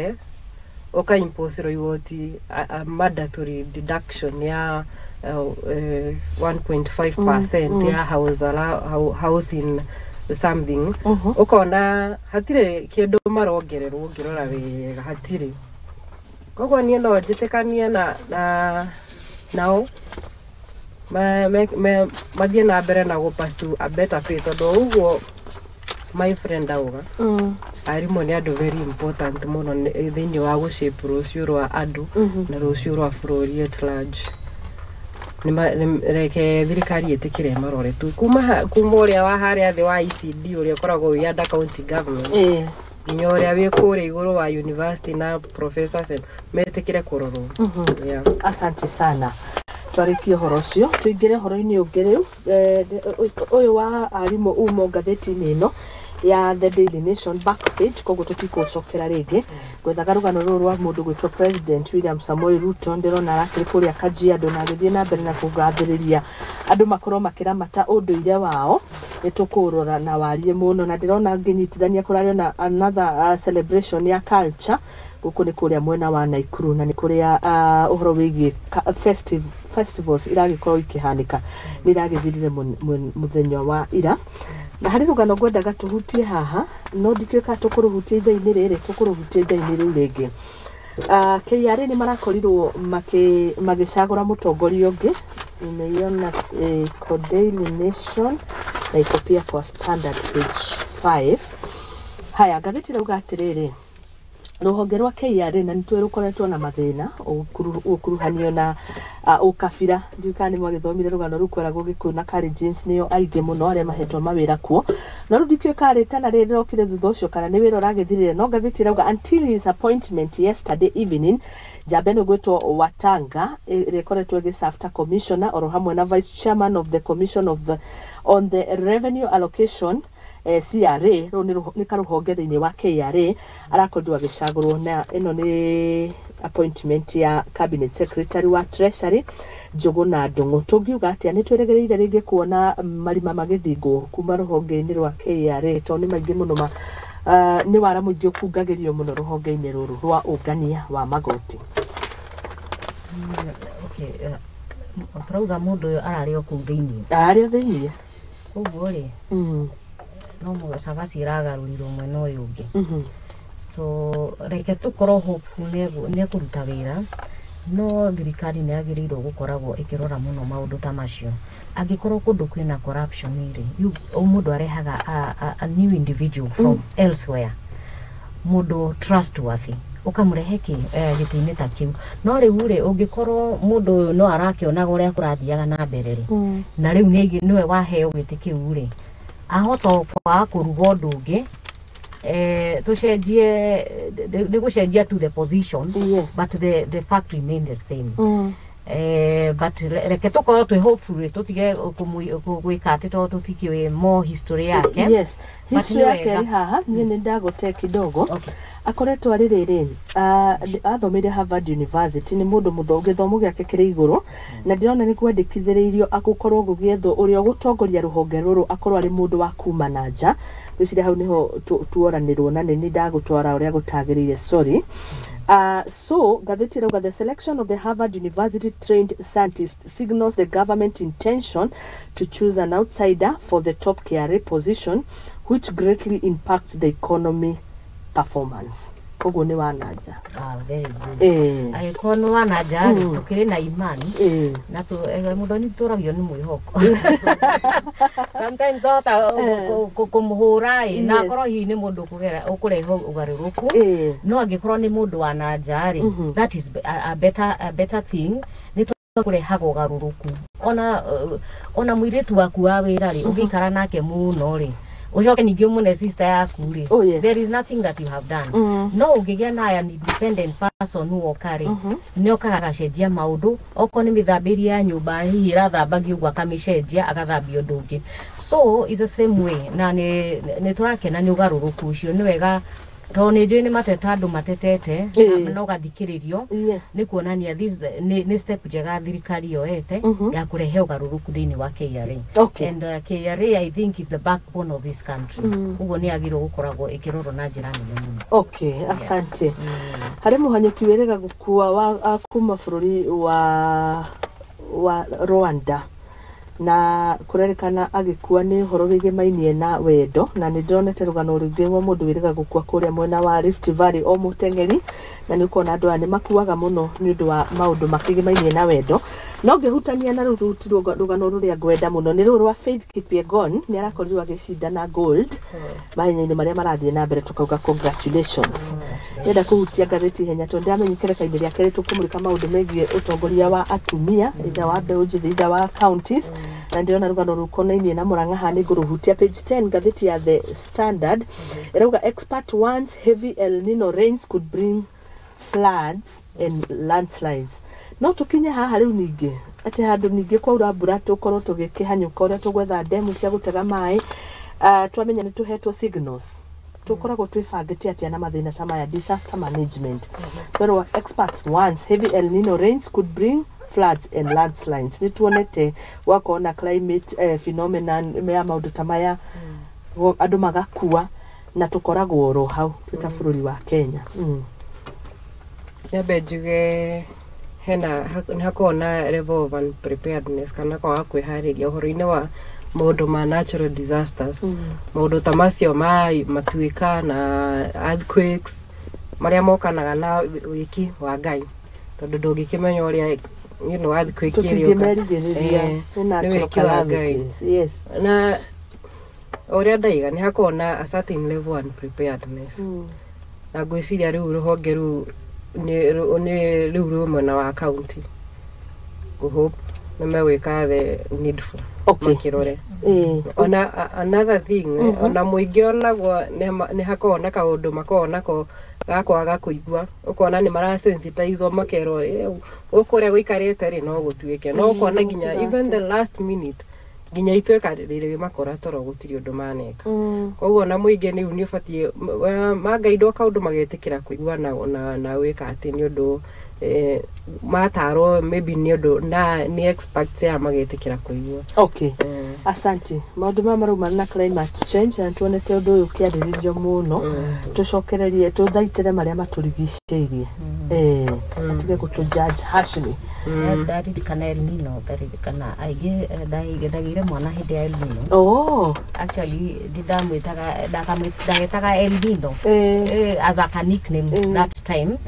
ũka impose igoti, a mandatory deduction ya 1.5% ya housing something. Ũkona hatirĩ kĩndũ marongererwo ũngĩrora wega, hatirĩ. Koguo niĩ no njĩtĩkanie na nao mathiĩ na mbere na gũ-pursue a better pay, tondũ ũguo my friend auga, arimũ nĩ andũ very important mũno thĩinĩ wa gũ-shape rũciũ rwa andũ na rũciũ rwa bũrũri at large. Reke thirikari ĩtĩkĩre marore tu kuma ũrĩa wa harĩa thĩ wa ECD, ũrĩa ũkoragwo wĩ under county government, nginya ũrĩa wĩ kũrĩa igũrũ wa university na professors and metĩkĩre kũrorwo. Yeah.
Asante sana. Twarĩkie ũhoro ũcio, tũingĩre ũhoro-inĩ ũngĩ rĩu. Ũyũ wa arimũ umo ngathĩti-inĩ ĩno ya The Daily Nation back page, koguo tũtikũcokera rĩngĩ. Ngwethaga rũgano rũrũ rwa mũndũ gwĩtwo President William Samoei Ruto. Ndĩrona arakĩrĩ kũrĩa Kajiado na agĩthiĩ na mbere na kũgathĩrĩria andũ makorwo makĩramata ũndũire wao. Nĩ tũkũrora na warie mũno, na ndĩrona ngĩnyitithania kũrarĩ na another celebration ya culture gũkũ nĩ kũrĩa mwena wa Naikuru, na nĩ kũrĩa ũhoro wĩgiĩ festivals iragĩkorwo ikĩhanĩka, nĩ iragĩthirire mũthenya wa ira. Na harĩ rũgano ngwendaga tũhutie haha, no ndikĩũĩ kana tũkũrũhutia ithaa-inĩ rĩrĩ, tũkũrũhutia ithaa-inĩ rĩu rĩngĩ. KRA nĩ marakorirwo magĩcagũra mũtongoria ũngĩ. Nimeiona iko Daily Nation na iko pia kwa Standard page 5. Haya, ngathĩti rauga atĩrĩrĩ, rũhonge rwa KRA na nĩ tũĩ rũkoretwo na mathĩna ũkuruhanio na ũkabira. Ndiũĩ kana nĩ mwagĩthomire rũgano rũu, kweragwo Gĩkũyũ na Kalenjins nĩo aingĩ mũno arĩa mahetwo mawĩra kuo, no rĩu ndikĩũĩ kana rĩtana rĩrĩ rĩrokire thutha ũcio kana nĩ wĩra ũragĩthirire. No ngathĩti ĩrauga until his appointment yesterday evening, njamba ĩno ĩgwĩtwo Watanga ĩrĩa ĩkoretwo ĩgĩserve ta commissioner oro hamwe na vice chairman of the commission of the, on the revenue allocation, CRA, rũu nĩ karũhonge thĩinĩ wa KRA, arakorirwo agĩcagũrwo, na ĩno nĩ appointment ya cabinet secretary wa Treasury Njũgũna Ndung'u. Tũngiuga atĩa? Nĩ twĩrĩgĩrĩire rĩngĩ kuona marima magĩthingwo kuma rũhonge-inĩ rwa KRA, tondũ nĩ maingĩ mũno ma nĩ wara mũingĩ ũkungagĩrio mũno rũhonge-inĩ rũrũ rwa ũngania wa magoti.
Okay, tũrauga mũndũ ũyũ ararĩ o kũu thĩiniĩ?
Ararĩ o thĩiniĩ.
Koguo rĩ, no mũga cabaci ĩragarũrirwo mwena ũyũ ũngĩ. So reke tũkorwo hopeful nĩ ekũruta wĩra, no thirikari nĩ yagĩrĩirwo gũkoragwo ĩkĩrora mũno maũndũ ta macio. Angĩkorwo kũndũ kwĩna corruption rĩ, o mũndũ arehaga a new individual from elsewhere, mũndũ trustworthy, ũkamũrehe kĩ gĩtĩ-inĩ ta kĩu. No rĩu rĩ, ũngĩkorwo mũndũ ũyũ no arakĩonaga ũrĩa kũrathiaga na mbere rĩ, na rĩu nĩwe waheo gĩtĩ kĩu rĩ, ahota o kwaga kũruga ũndũ ũngĩ, tũcenjie nĩ gũcenjia to the position, but the fact remain the same. But reke tũkorwo twĩ hopeful rĩ, tũtige gwĩka atĩ tondũ tũtikĩũĩ more history yake.
Yes.
But
history
nĩ
yake
wega.
ĩrĩ haha, niĩ nĩ ndagote kidogo. Akoretwo arĩ rĩrĩ, athomeire Harvard University, nĩ mũndũ mũthomu, gĩthomo gĩake kĩrĩ igũrũ, na ndĩrona nĩ kwandĩkithĩrĩirio gũkorwo gũgĩethwo ũrĩa ũgũtongoria rũhonge rũrũ akorwo arĩ mũndũ wa kuma na nja. Ngwĩciria hau nĩho tuoranĩrwo, na nĩ ndagũtwara ũrĩa gũtagĩrĩire, sorry. So ngathĩti ĩrauga the selection of the Harvard University trained scientist signals the government intention to choose an outsider for the top KRA position, which greatly impacts the economy performance. Koguo nĩ wananja.
Ah, very good. Angĩkorwo nĩ wananja rĩ, tũkĩrĩ na imani na mũthoni tũragio nĩ mwĩhoko. Sometimes wahota kũmũhũra ĩ, na akorwo hihi nĩ mũndũ ũkũrehe ũgarũrũku, no angĩkorwo nĩ mũndũ wa nanja rĩ, that is a better thing, nĩ kũrehaga ũgarũrũku. Ona mũirĩtu waku wa wĩra rĩ, ũngĩikara nake mũno rĩ, ũcoke ningĩ ũmũne sister yaku rĩ,
Oh, yes.
there is nothing that you have done. No ũngĩgĩa na an independent person woka rĩ, nĩ okaga agacenjia maũndũ. Okorwo nĩ mĩthambĩrie ya nyũmba, hihi ĩrathambagio ũguo, akamĩcenjia agathambia ũndũ ũngĩ. So it's the same way, na nĩ tũrakena nĩ ũgarũrũku ũcio. Nĩ wega tondũ nĩ njũĩ nĩ mateta andũ matetete na ũgathikĩrĩrio. Nĩ kuonania this nĩ step njega thirikari yoete ya kũrehe ũgarũrũku thĩinĩ wa KRA. And KRA, I think, is the backbone of this country. Ũguo nĩ yagĩrĩirwo gũkoragwo ĩkĩrorwo na njĩra nene mũno.
Okay, asante. Harĩ mũhanyũki wĩrĩga gũkua wa kuma bũrũri wa Rwanda, na kũrerĩkana agĩkua nĩ ũhoro wĩgĩmainie na wendo. Na nĩ ndĩronete rũgano rũngĩ rwa mũndũ wĩrĩga gũkua kũrĩa mwena wa Rift Valley, o mũteng'eri. Na nĩ ũkuona andũ aya nĩ makuaga mũno nĩ ũndũ wa maũndũ makĩgĩmainie na wendo. No ngĩhutania na rũu ti rũgano rũrĩa ngwenda mũno, nĩ rũrũ rwa Faith Kipyegon. Nĩ arakorirwo agĩcindana gold mahenya-inĩ marĩa marathiĩ na mbere, tukauga congratulations. Ndĩrenda kũhutia ngathĩti ihenya tondũ ndĩramenya ikereka-inĩ rĩa kerĩ tũkũmũrĩka maũndũ megiĩ ũtongoria wa atumia, either wa mbeũ njĩthĩ, either wa counties. Na ndĩrona rũgano rũkonainie na Mũrang'a haha, nĩ ngũrũhutia. Page 10, ngathĩti ya The Standard ĩrauga expert warns heavy El Nino rains could bring floods and landslides. No tũkinye haha rĩu ningĩ atĩ handũ ningĩ kwaura mbura tũkorwo tũgĩkĩhanyũka ũrĩa tũgwetha ndemu cia gũtega maĩ. Twamenya nĩ tũhetwo signals, tũkoragwo twĩbangĩte atĩa na mathĩna ta maya, disaster management? Twerwo experts warns heavy El Nino rains could bring floods and landslides. Nĩ tuonete gwakorwo na climate phenomenon ya maũndũ ta maya, andũ magakua, na tũkoragwo oro hau twĩ ta bũrũri wa Kenya.
Nyambe njuge hena nĩ hakoragwo na level of unpreparedness kana kwaga kwĩharĩria ũhoro-inĩ wa maũndũ ma natural disasters, maũndũ ta macio ma matuĩka na earthquakes marĩa mokanaga na wĩki wa Ngai, tondũ ndũngĩkĩmenya ũrĩa earthquake ĩrĩũka.
Tũtingĩmerigĩrĩria.
Nĩ
Nĩ natural
wĩki wa Ngai.
calamities, yes.
Na ũrĩa ndaiga, nĩ hakoragwo na a certain level of unpreparedness, na ngwĩciria rĩu rũhonge rũu nĩ rĩu rwĩ mwena wa county. Ngũhope nĩ megwĩka the needful, makĩrore. Ona another thing, ona mũingĩ onaguo nĩ hakoragwo na kaũndũ makoragwo nako ga kwaga kũigua. Ũkona nĩ marasensitizwo, makerwo, "Gũkũ ũrĩa gũikarĩte rĩ, no gũtuĩke." No ũkona nginya even the last minute, nginya ituĩka rĩrĩ makora toro gũtirĩ ũndũ maneka. Koguo ona mũingĩ nĩ nĩ ũbatiĩ mangaindwo kaũndũ magetĩkĩra kũigua na gwĩka atĩ nĩ ũndũ matarwo maybe nĩ ũndũ na nĩ experts aya magetĩkĩra kũigua.
Asante. Maũndũ maya maraumana na climate change, na tuonete ũndũ ũyũ ũkĩarĩrĩrio mũno. Tũcokererie tũthaitĩre marĩa matũrigicĩirie, atige gũtũ judge harshly.
Ndaririkana El Nino, ndaririkana aingĩ, ndagĩire mwana hĩndĩ ya El Nino. Actually ndamwĩtaga ndagetaga El Nino as a nickname that time.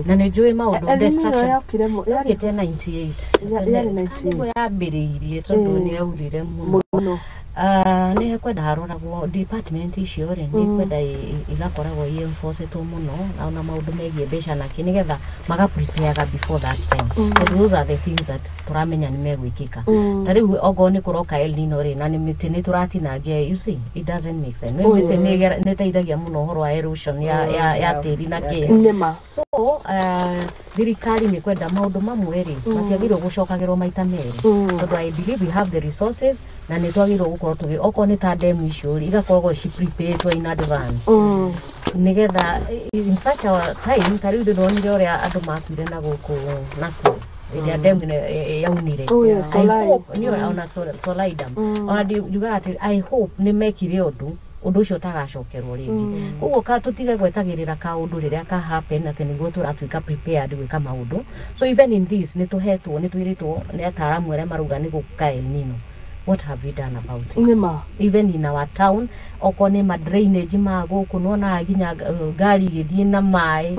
Na nĩ njũĩ maũndũ
El Nino
destruction
yokire yarĩ
yokĩte 98.
Yarĩ 98.
Nĩguo yambĩrĩirie tondũ nĩ yaurire mũno.
Mũno.
Ah, nĩ kwenda haroragwo department icio rĩ, nĩ kwenda igakoragwo i enforcetwo mũno, na ona maũndũ megiĩ mbeca nake, nĩgetha maga prepareaga before that time, tondũ those are the things that tũramenya nĩ megwĩkĩka. Ta rĩu okorwo nĩ kũroka El Nino rĩ, na nĩ mĩtĩ nĩ tũratinangia, you see, it doesn't make sense. Nĩ mĩtĩ nĩ ĩteithagia mũno ũhoro wa erosion ya tĩri na kĩ.
Nĩma.
So thirikari nĩ kwenda maũndũ mamwe rĩ, matiagĩrĩirwo gũcokagĩrwo maita merĩ, tondũ I believe we have the resources, na nĩ twagĩrĩirwo gũkorwo tũgĩ okorwo nĩ ta demu icio rĩ, igakoragwo ci preparedwo in advance, nĩgetha in such a time. Ta rĩu ndĩronire ũrĩa andũ makuire na gũkũ nakuo ĩrĩa demu ĩno yaunire.
Oh, yes,
I
Solai.
hope nĩ ona Solai Dam. Ona njugaga atĩ I hope nĩ mekire ũndũ. Ũndũ ũcio ũtagacokerwo rĩngĩ. Koguo ka tũtige gwetagĩrĩra kaũndũ rĩrĩa ka happen atĩ nĩguo tũratuĩka prepared gwĩka maũndũ. So even in this, nĩ tũhetwo, nĩ twĩrĩtwo nĩ ataaramu arĩa marauga nĩ gũka El Nino. What have we done about it?
Nĩma.
Even in our town, okorwo nĩ ma drainage ma gũkũ, nĩwonaga nginya ngari igĩthiĩ na maĩ.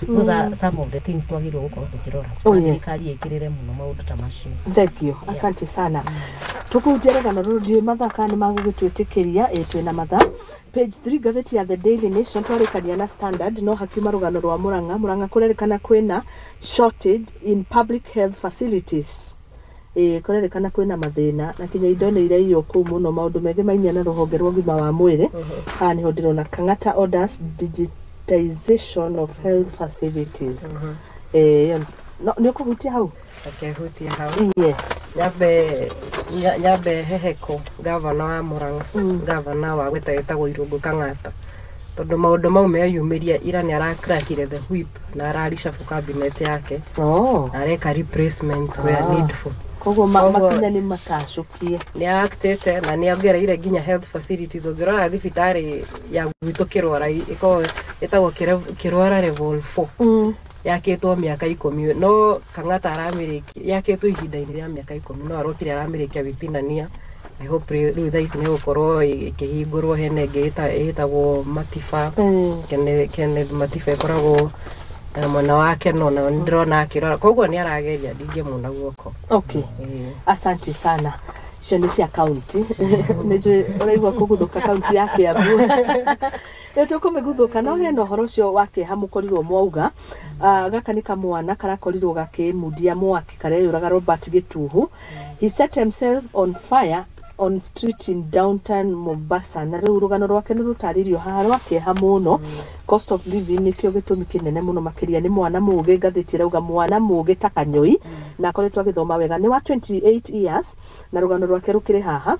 Those are some of the things twagĩrĩirwo gũkorwo tũkĩrora.
Oh,
Na
yes.
thirikari ĩkĩrĩre mũno maũndũ ta macio.
Thank you, asante sana. Tukũhutia rũgano rũrũ, ndiũĩ mathaa kana nĩ magũgĩtwĩtĩkĩria. Ĩ twĩna mathaa. Page 3, ngathĩti ya The Daily Nation, twarĩkania na Standard, no hakiuma rũgano rwa Mũrang'a. Mũrang'a kũrerĩkana kwĩna shortage in public health facilities. Ĩ kũrerĩkana kwĩna mathĩna na kinya indo nĩ iraiywo kũu mũno, maũndũ mengĩ mainia na rũhonge rwa ũgima wa mwĩrĩ. Haha nĩho ndĩrona Kang'ata orders digitization of health facilities. Ĩ no nĩ ũkũhutia hau?
Reke hutie hau.
Yes.
Nyambe heheko gavana wa Murang'a, gavana wa gwĩta ĩtagwo Irũngũ Kang'ata, tondũ maũndũ mau meyumĩria ira nĩ arakrakire the whip na arareshuffle cabinet yake na areka replacements where needful.
Koguo makinya nĩ matacũkie.
Nĩ actĩte na nĩ ongereire nginya health facilities. Ũngĩrora thibitarĩ ya gwitũ Kĩrwara, ĩkoragwo ĩtagwo Kĩrwara level 4, yakĩtwo mĩaka 10, no Kang'ata aramĩrĩkia, yakĩtwo ihinda-inĩ rĩa mĩaka 10, no arokire aramĩrĩkia within a year. I hope rĩu thaa ici nĩ gũkorwo ĩkĩhingũrwo. Hena ĩngĩ ĩtagwo Matiba, Kenneth Matiba, ĩkoragwo mwena wa Keno, na nĩ ndĩrona akĩrora, koguo nĩ arageria, ndingĩmuna guoko.
Okay.
Ĩĩ.
Asante sana. Icio nĩ cia kaunti. Nĩ njũĩ ũraigua kũguthũka kaunti ya Kiambu, nĩ tũkũmĩguthũka, no hena ũhoro ũcio wa kĩeha mũkorirwo mwauga. Ah, gaka nĩ kamwana karakorirwo gakĩmundia mwaki, kareyũraga. Robert Gĩtuhu, he set himself on fire on street in downtown Mombasa, na rĩu rũgano rwake nĩ rũtarĩirio haha rwa kĩeha mũno. Cost of living nĩkĩo gĩtũmi kĩnene mũno makĩria. Nĩ mwana mũgĩ, ngathĩti ĩrauga mwana mũgĩ ta kanyũi, na akoretwo agĩthoma wega, nĩ wa 28 years, na rũgano rwake rũkĩrĩ haha.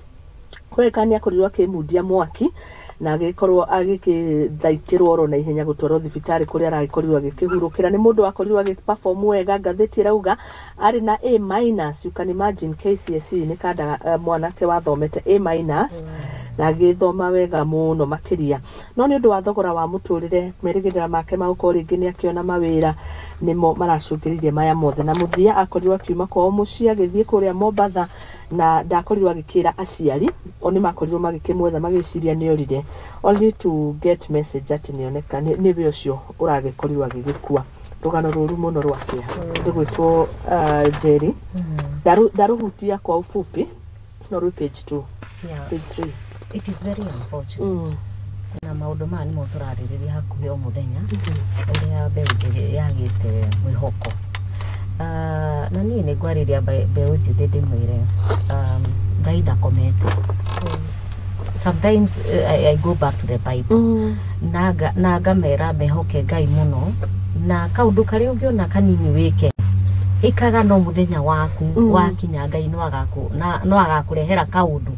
Kũreka nĩ akorirwo akĩmundia mwaki na agĩkorwo agĩkĩthaitĩrwo oro na ihenya gũtwarwo thibitarĩ kũrĩa aragĩkorirwo agĩkĩhurũkĩra. Nĩ mũndũ wakorirwo agĩperform wega, ngathĩti ĩrauga arĩ na A minus. You can imagine, KCSE nĩ kanda, mwanake wathomete A minus na agĩthoma wega mũno makĩria, no nĩ ũndũ wa thogora wa mũtũrĩre, merĩgĩrĩra make ma gũkorwo rĩngĩ nĩ akĩona mawĩra nĩmo maracũngĩrĩirie maya mothe. Na mũthia akorirwo akiuma kwao mũciĩ agĩthiĩ kũrĩa Mombatha, na ndakorirwo agĩkĩra aciari, o nĩ makorirwo magĩkĩmwetha magĩciria nĩ orire, only to get message atĩ nĩoneka nĩwe ũcio ũragĩkorirwo agĩgĩkua. Rũgano rũru mũno rwa kĩeha. Rĩgwĩtwo Njeri. Ndarũhutia kwa ufupi, no rwĩ page 2. Page 3.
It is very unfortunate. Na maũndũ maya nĩmo tũrarĩrĩria hakuhĩ o mũthenya, ũrĩa mbeũ njĩthĩ yagĩte mwĩhoko. Ah, na niĩ nĩ ngwarĩria mbeũ njĩthĩ ndĩmwĩre, Ngai ndakomete. Sometimes I go back to the Bible na ngamera mehoke Ngai mũno, na kaũndũ karĩa ũngĩona kanini wĩke, ĩkaga, no mũthenya waku wakinya, Ngai no agakũrehera kaũndũ.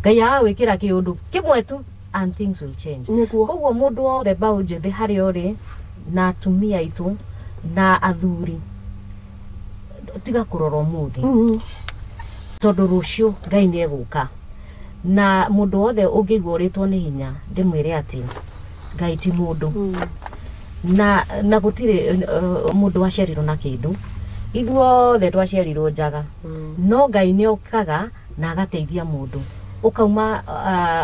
Ngai agagwĩkĩra kĩũndũ kĩmwe tu and things will change. Koguo mũndũ wothe, mbaũ njĩthĩ harĩa ũrĩ, na atumia aitũ na athuri, tiga kũrora ũmũthĩ, tondũ rũciũ Ngai nĩ egũka. Na mũndũ wothe ũngĩigua ũrĩtwo nĩ hinya, ndĩmwĩre atĩ Ngai ti mũndũ, na gũtirĩ mũndũ waciarirwo na kĩndũ. Ithuothe twaciarirwo njaga, no Ngai nĩ okaga na agateithia mũndũ ũkauma,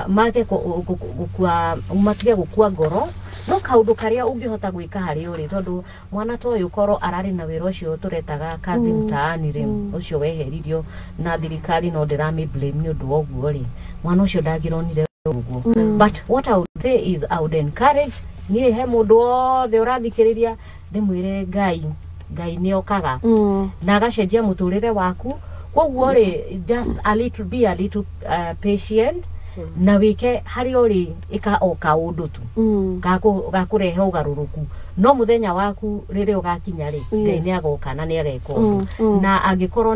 mage gũkua, matige gũkua ngoro. No kaũndũ karĩa ũngĩhota gwĩka harĩa ũrĩ, tondũ mwana ta ũyũ korwo ararĩ na wĩra ũcio tũretaga kazi mtaani rĩ, ũcio weheririo na thirikari, no ndĩramĩ blame nĩ ũndũ wa ũguo rĩ, mwana ũcio ndangĩronire ũguo. But what I would say is, I would encourage, niĩ he mũndũ wothe ũrathikĩrĩria, ndĩmwĩre Ngai nĩ okaga na agacenjia mũtũrĩre waku. Koguo rĩ, just a little, be a little patient na wĩke harĩa ũrĩ, ĩka o kaũndũ tu gakũrehe ũgarũrũku, no mũthenya waku rĩrĩa ũgakinya rĩ, Ngai nĩ agoka na nĩ ageka ũndũ. Na angĩkorwo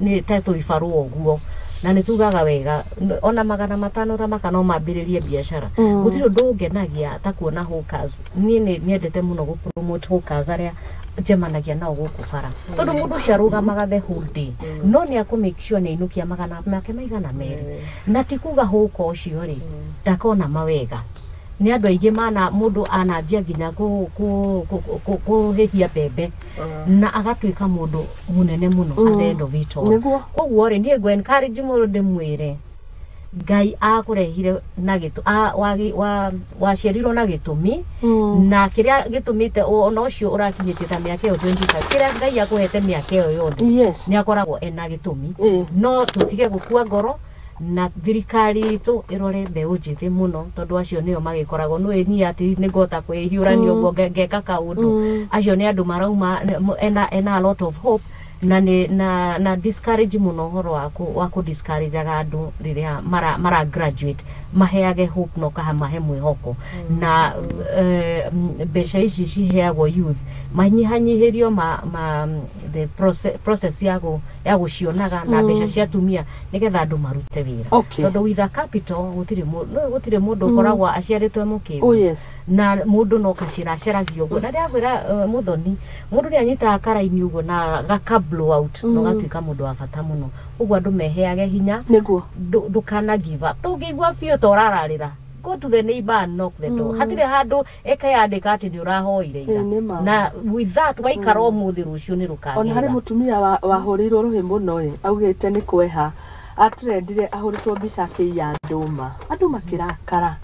nĩ ta tũibarũa ũguo, Na nĩ tugaga wega, ona 500 ta maka no mambĩrĩrie biacara. Gũtirĩ ũndũ ũngenagia ta kuona hawkers. Niĩ nĩ nyendete mũno gũ promote hawkers arĩa njemanagia nao gũkũ bara, tondũ mũndũ ũcio arũgamaga the whole day, no nĩ akũ make sure nĩ ainũkia magana make maigana merĩ. Na ti kuga hawker ũcio rĩ ndakona mawega. Nĩ andũ aingĩ mana mũndũ ananjia nginya kũhĩhia mbembe na agatuĩka mũndũ mũnene mũno at the end of it all. Koguo rĩ, niĩ ngũ encourage mũndũ, ndĩmwĩre Ngai akũrehire na gĩtũ waciarirwo na gĩtũmi, na kĩrĩa gĩtũmĩte ona ũcio ũrakinyĩtie ta mĩaka ĩyo 25, kĩrĩa Ngai akũhete mĩaka ĩyo yothe, nĩ akoragwo ena gĩtũmi. No tũtige gũkua ngoro, na thirikari itũ ĩrore mbeũ njĩthĩ mũno, tondũ acio nĩo magĩkoragwo nĩ niĩ atĩ nĩ ngũhota kwĩhiũrania ũguo ngeka kaũndũ. Acio nĩ andũ marauma ena a lot of hope, na nĩ na discourage mũno ũhoro wa kũ discourage andũ rĩrĩa mara graduate. Maheage hope na ũkamahe mwĩhoko, na mbeca ici ciheagwo youth manyihanyihĩrio ma the process ya gũcionaga, na mbeca cia atumia, nĩgetha andũ marute wĩra. Tondũ with a capital gũtirĩ no gũtirĩ mũndũ ũkoragwo aciarĩtwo mũkĩgu. Na mũndũ no kacĩra aceragia ũguo, na ndĩrakwĩra, Mũthoni, mũndũ nĩ anyitaga karaini ũguo na gaka blow out na ũgatuĩka mũndũ wa bata mũno. Ũguo andũ meheage hinya. Ndũkana give up. Ndũngĩigua biũ ta ũrararĩra, go to the neighbor and knock the door. Hatirĩ handũ ĩkeyandĩka atĩ nĩ ũrahoire ira.
Ĩ, nĩ ma.
Na with that waikara ũmũthĩ, rũciũ nĩ
Ona harĩ
rũkagĩrĩra.
Mũtumia wahũrĩirwo rũhĩ mũno ĩ, augĩte nĩ kweha atrendire ahũrĩtwo mbica akĩiya ndũma, andũ makĩrakara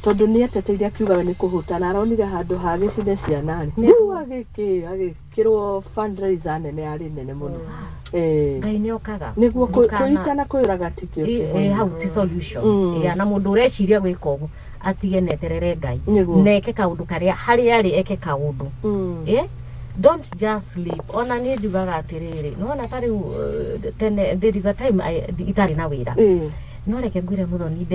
tondũ nĩ eteteire akiuga we nĩ kũhũta, na aronire handũ ha gĩcine ciana rĩ, rĩu agĩkĩrwo fundraiser nene, yarĩ nene mũno.
Ngai nĩ okaga.
Nĩguo kwĩita na kwĩyũraga ti kĩo kĩhonia.
Hau ti solution. Yeah, na mũndũ ũreciria gwĩka ũguo atige, neterere Ngai na eke kaũndũ karĩa harĩa arĩ, eke kaũndũ. Don't just sleep. Ona niĩ njugaga atĩrĩrĩ, nĩwona ta rĩu, tene there is a time itarĩ na wĩra. No reke ngwĩre, Mũthoni,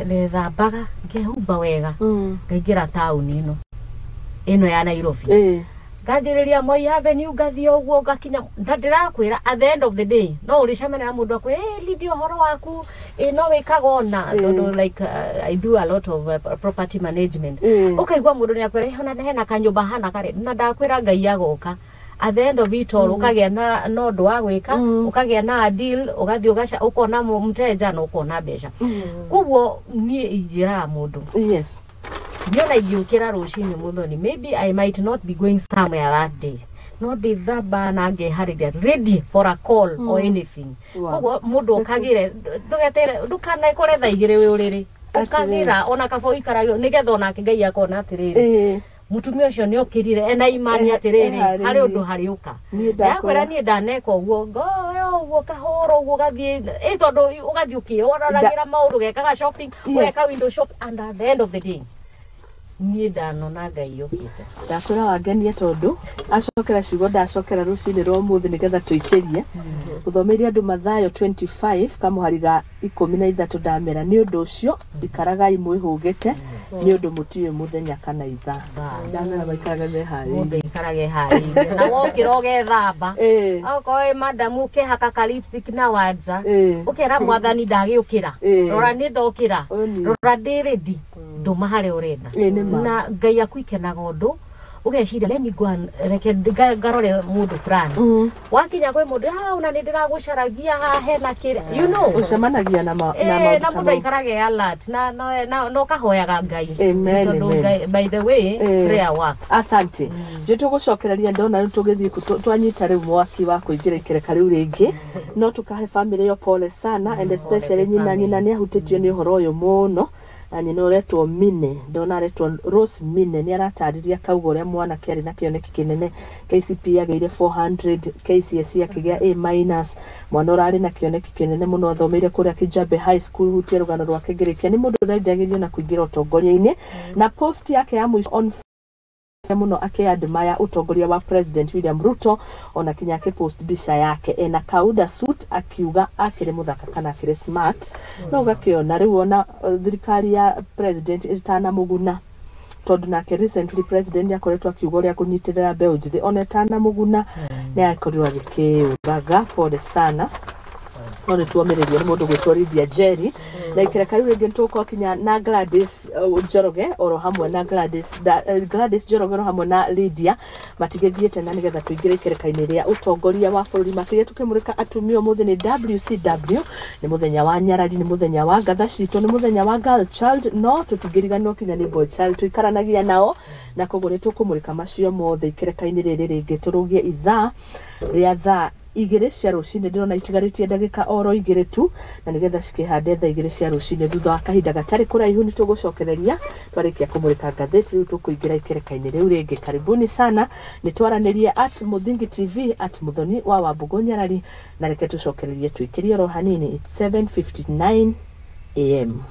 ndethambaga, ngehumba wega, ngaingĩra taũni ĩno ĩno ya Nairobi, nganjĩrĩria Moi Avenue, ngathiĩ ũguo ngakinya, na ndĩrakwĩra at the end of the day no ũrĩcemania na mũndũ akwĩra, "Hey, Lydia, ũhoro waku ĩ no wĩkaga ona?" Tondũ like I do a lot of property management. Ũkaigua mũndũ nĩ akwĩra, "Eh, ona hena kanyũmba hana karĩ," na ndakwĩra Ngai agoka at the end of it all, ũkagĩa na ũndũ wa gwĩka, ũkagĩa na deal, ũgathiĩ ũkona mteja na ũkona mbeca. Koguo niĩ injĩraga mũndũ, niona ingĩũkĩra rũcinĩ, Mũthoni, maybe I might not be going somewhere that day, no ndĩthamba na ngeharĩria ready for a call or anything. Koguo mũndũ ũkagĩre, ndũgetere, ndũkanekore thaa 2 wĩ ũrĩrĩ. Ũkagĩra ona kaba ũikarage, nĩgetha onake Ngai akona atĩrĩrĩ, mũtumia ũcio nĩ okĩrire ena imani atĩrĩrĩ,
eharĩirie.
Harĩ ũndũ harĩũka.
Niĩ
ndakwĩra
ndakwĩra
niĩ ndaneka ũguo, ngoya ũguo kahũra ũguo, gathiĩ ĩ tondũ ũgathiĩ ũkĩororagĩra maũndũ, ũgekaga shopping, ũgeka window shop, and at the end of the day niĩ ndanona Ngai ũkĩte.
Ndakwĩra wangenia, tondũ acokera ciugo ndacokera rũcinĩ rwa ũmũthĩ nĩgetha tũikĩrie gũthomeire andũ Mathayo 25 kamũhari ga 13, ndamera nĩ ũndũ ũcio ikaragai mwĩhũgĩte, nĩ ũndũ mũtiũĩ mũthenya kana ithaa. Ndamera maikarage meharĩirie.
Mũndũ aikarage harĩirie, na wokĩra ũgethamba, okorwo wĩ madamu ũkehaka ka lipstick na wanja, ũkera Mwathani, "Ndagĩũkĩra, rora nĩ ndokĩra,
Ũyũ nĩ-
rora ndĩ ready, ndũma harĩa ũrenda."
Ĩĩ, nĩ ma.
Na Ngai aku ikenaga ũndũ ũgeciria, "Let me go and reke ngarore mũndũ fulani." Wakinya kwĩ mũndũ, "Ha, ona nĩ ndĩragũcaragia haha, hena kĩrĩa."
Ũcemanagia na
na
maũndũ ta
mũndũ
mau.
aikarage alert na ũkahoyaga Ngai.
Amen,
Tondũ
amen.
Ngai, by the way, prayer works.
Asante. Njũ tũgũcokereria, ndona rĩu tũgĩthiĩ twanyita rĩu mwaki wa kũingĩra ikereka rĩu rĩngĩ, no tũkahe family ĩyo pole sana, and especially nyina.
Family.
Nyina nĩ ahutĩtio nĩ ũhoro ũyũ mũno, na nyina ũretwo Mine, ndona aretwo Rose Mine, nĩ aratarĩria kauga ũrĩa mwanake arĩ na kĩoneki kĩnene. KCPE agĩire 400, KCSE akĩgĩa A minus. Mwana ũrarĩ na kĩoneki kĩnene mũno, athomeire kũrĩa Kijabe High School. Hutie rũgano rwake ngĩrĩkia, nĩ mũndũ ũrendagĩrio na kũingĩra ũtongoria-inĩ, na post yake ya mũico on mũno akĩadmire ũtongoria wa President William Ruto, ona kinya akĩpost mbica yake ena kauda suit, akiuga akĩrĩ mũthaka kana akĩrĩ smart. No ũgakĩona rĩu ona thirikari ya president ĩtanamũguna, tondũ nake recently president nĩ akoretwo akiuga ũrĩa kũnyitĩrĩra mbeũ njĩthĩ, ona ĩtanamũguna nĩ akorirwo agĩkĩũraga. Pole sana. No nĩ tuomĩrĩrio nĩ mũndũ gwĩtwo Lydia Jerry na ikereka rĩu rĩngĩ nĩ tũgũkorwo kinya na Gladys Njoroge oro hamwe na Gladys Njoroge oro hamwe na Lydia matigĩthiĩte, na nĩgetha tũingĩre ikereka-inĩ rĩa ũtongoria wa bũrũri makĩria tũkĩmũrĩka atumia. Ũmũthĩ nĩ WCW, nĩ mũthenya wa nyarari, nĩ mũthenya wa ngatha citũ, nĩ mũthenya wa girl child, no tũtingĩriganĩrwo kinya nĩ boy child tũikaranagia nao, na koguo nĩ tũkũmũrĩka macio mothe ikereka-inĩ rĩrĩ rĩngĩ tũrũgie ithaa rĩa thaa 2 cia rũcinĩ. Ndĩrona itigarĩtie ndagĩka oro 2 tu, na nĩgetha cikĩhande thaa 2 cia rũcinĩ. Thutha wa kahinda gatarĩ kũraihu nĩ tũgũcokereria twarĩkia kũmũrĩka ngathĩti. Rĩu tũkũingĩra ikereka-inĩ rĩu rĩngĩ. Karibuni sana, nĩ twaranĩrie at Muthingi TV, at Muthoni wa Wambũgũ Nyarari, na reke tũcokererie tũikĩrie oro hanini. It's 7:59 am.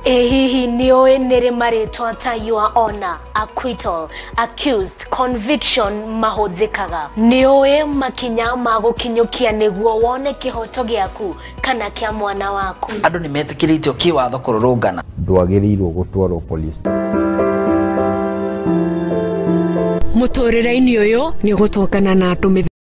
Ĩ hihi nĩ ũĩ nĩ rĩ marĩtwa ta your honor, acquittal, accused, conviction mahũthĩkaga? Nĩ ũĩ makinya ma gũkinyũkia nĩguo wone kĩhoto gĩaku kana kĩa mwana waku?
Andũ nĩ metĩkĩrĩtio kĩwatho kũrũrũngana.
Ndwagĩrĩirwo gũtwarwo police.
Mũtũrĩre-inĩ ũyũ nĩ ũgũtũngana na andũ mĩthemba.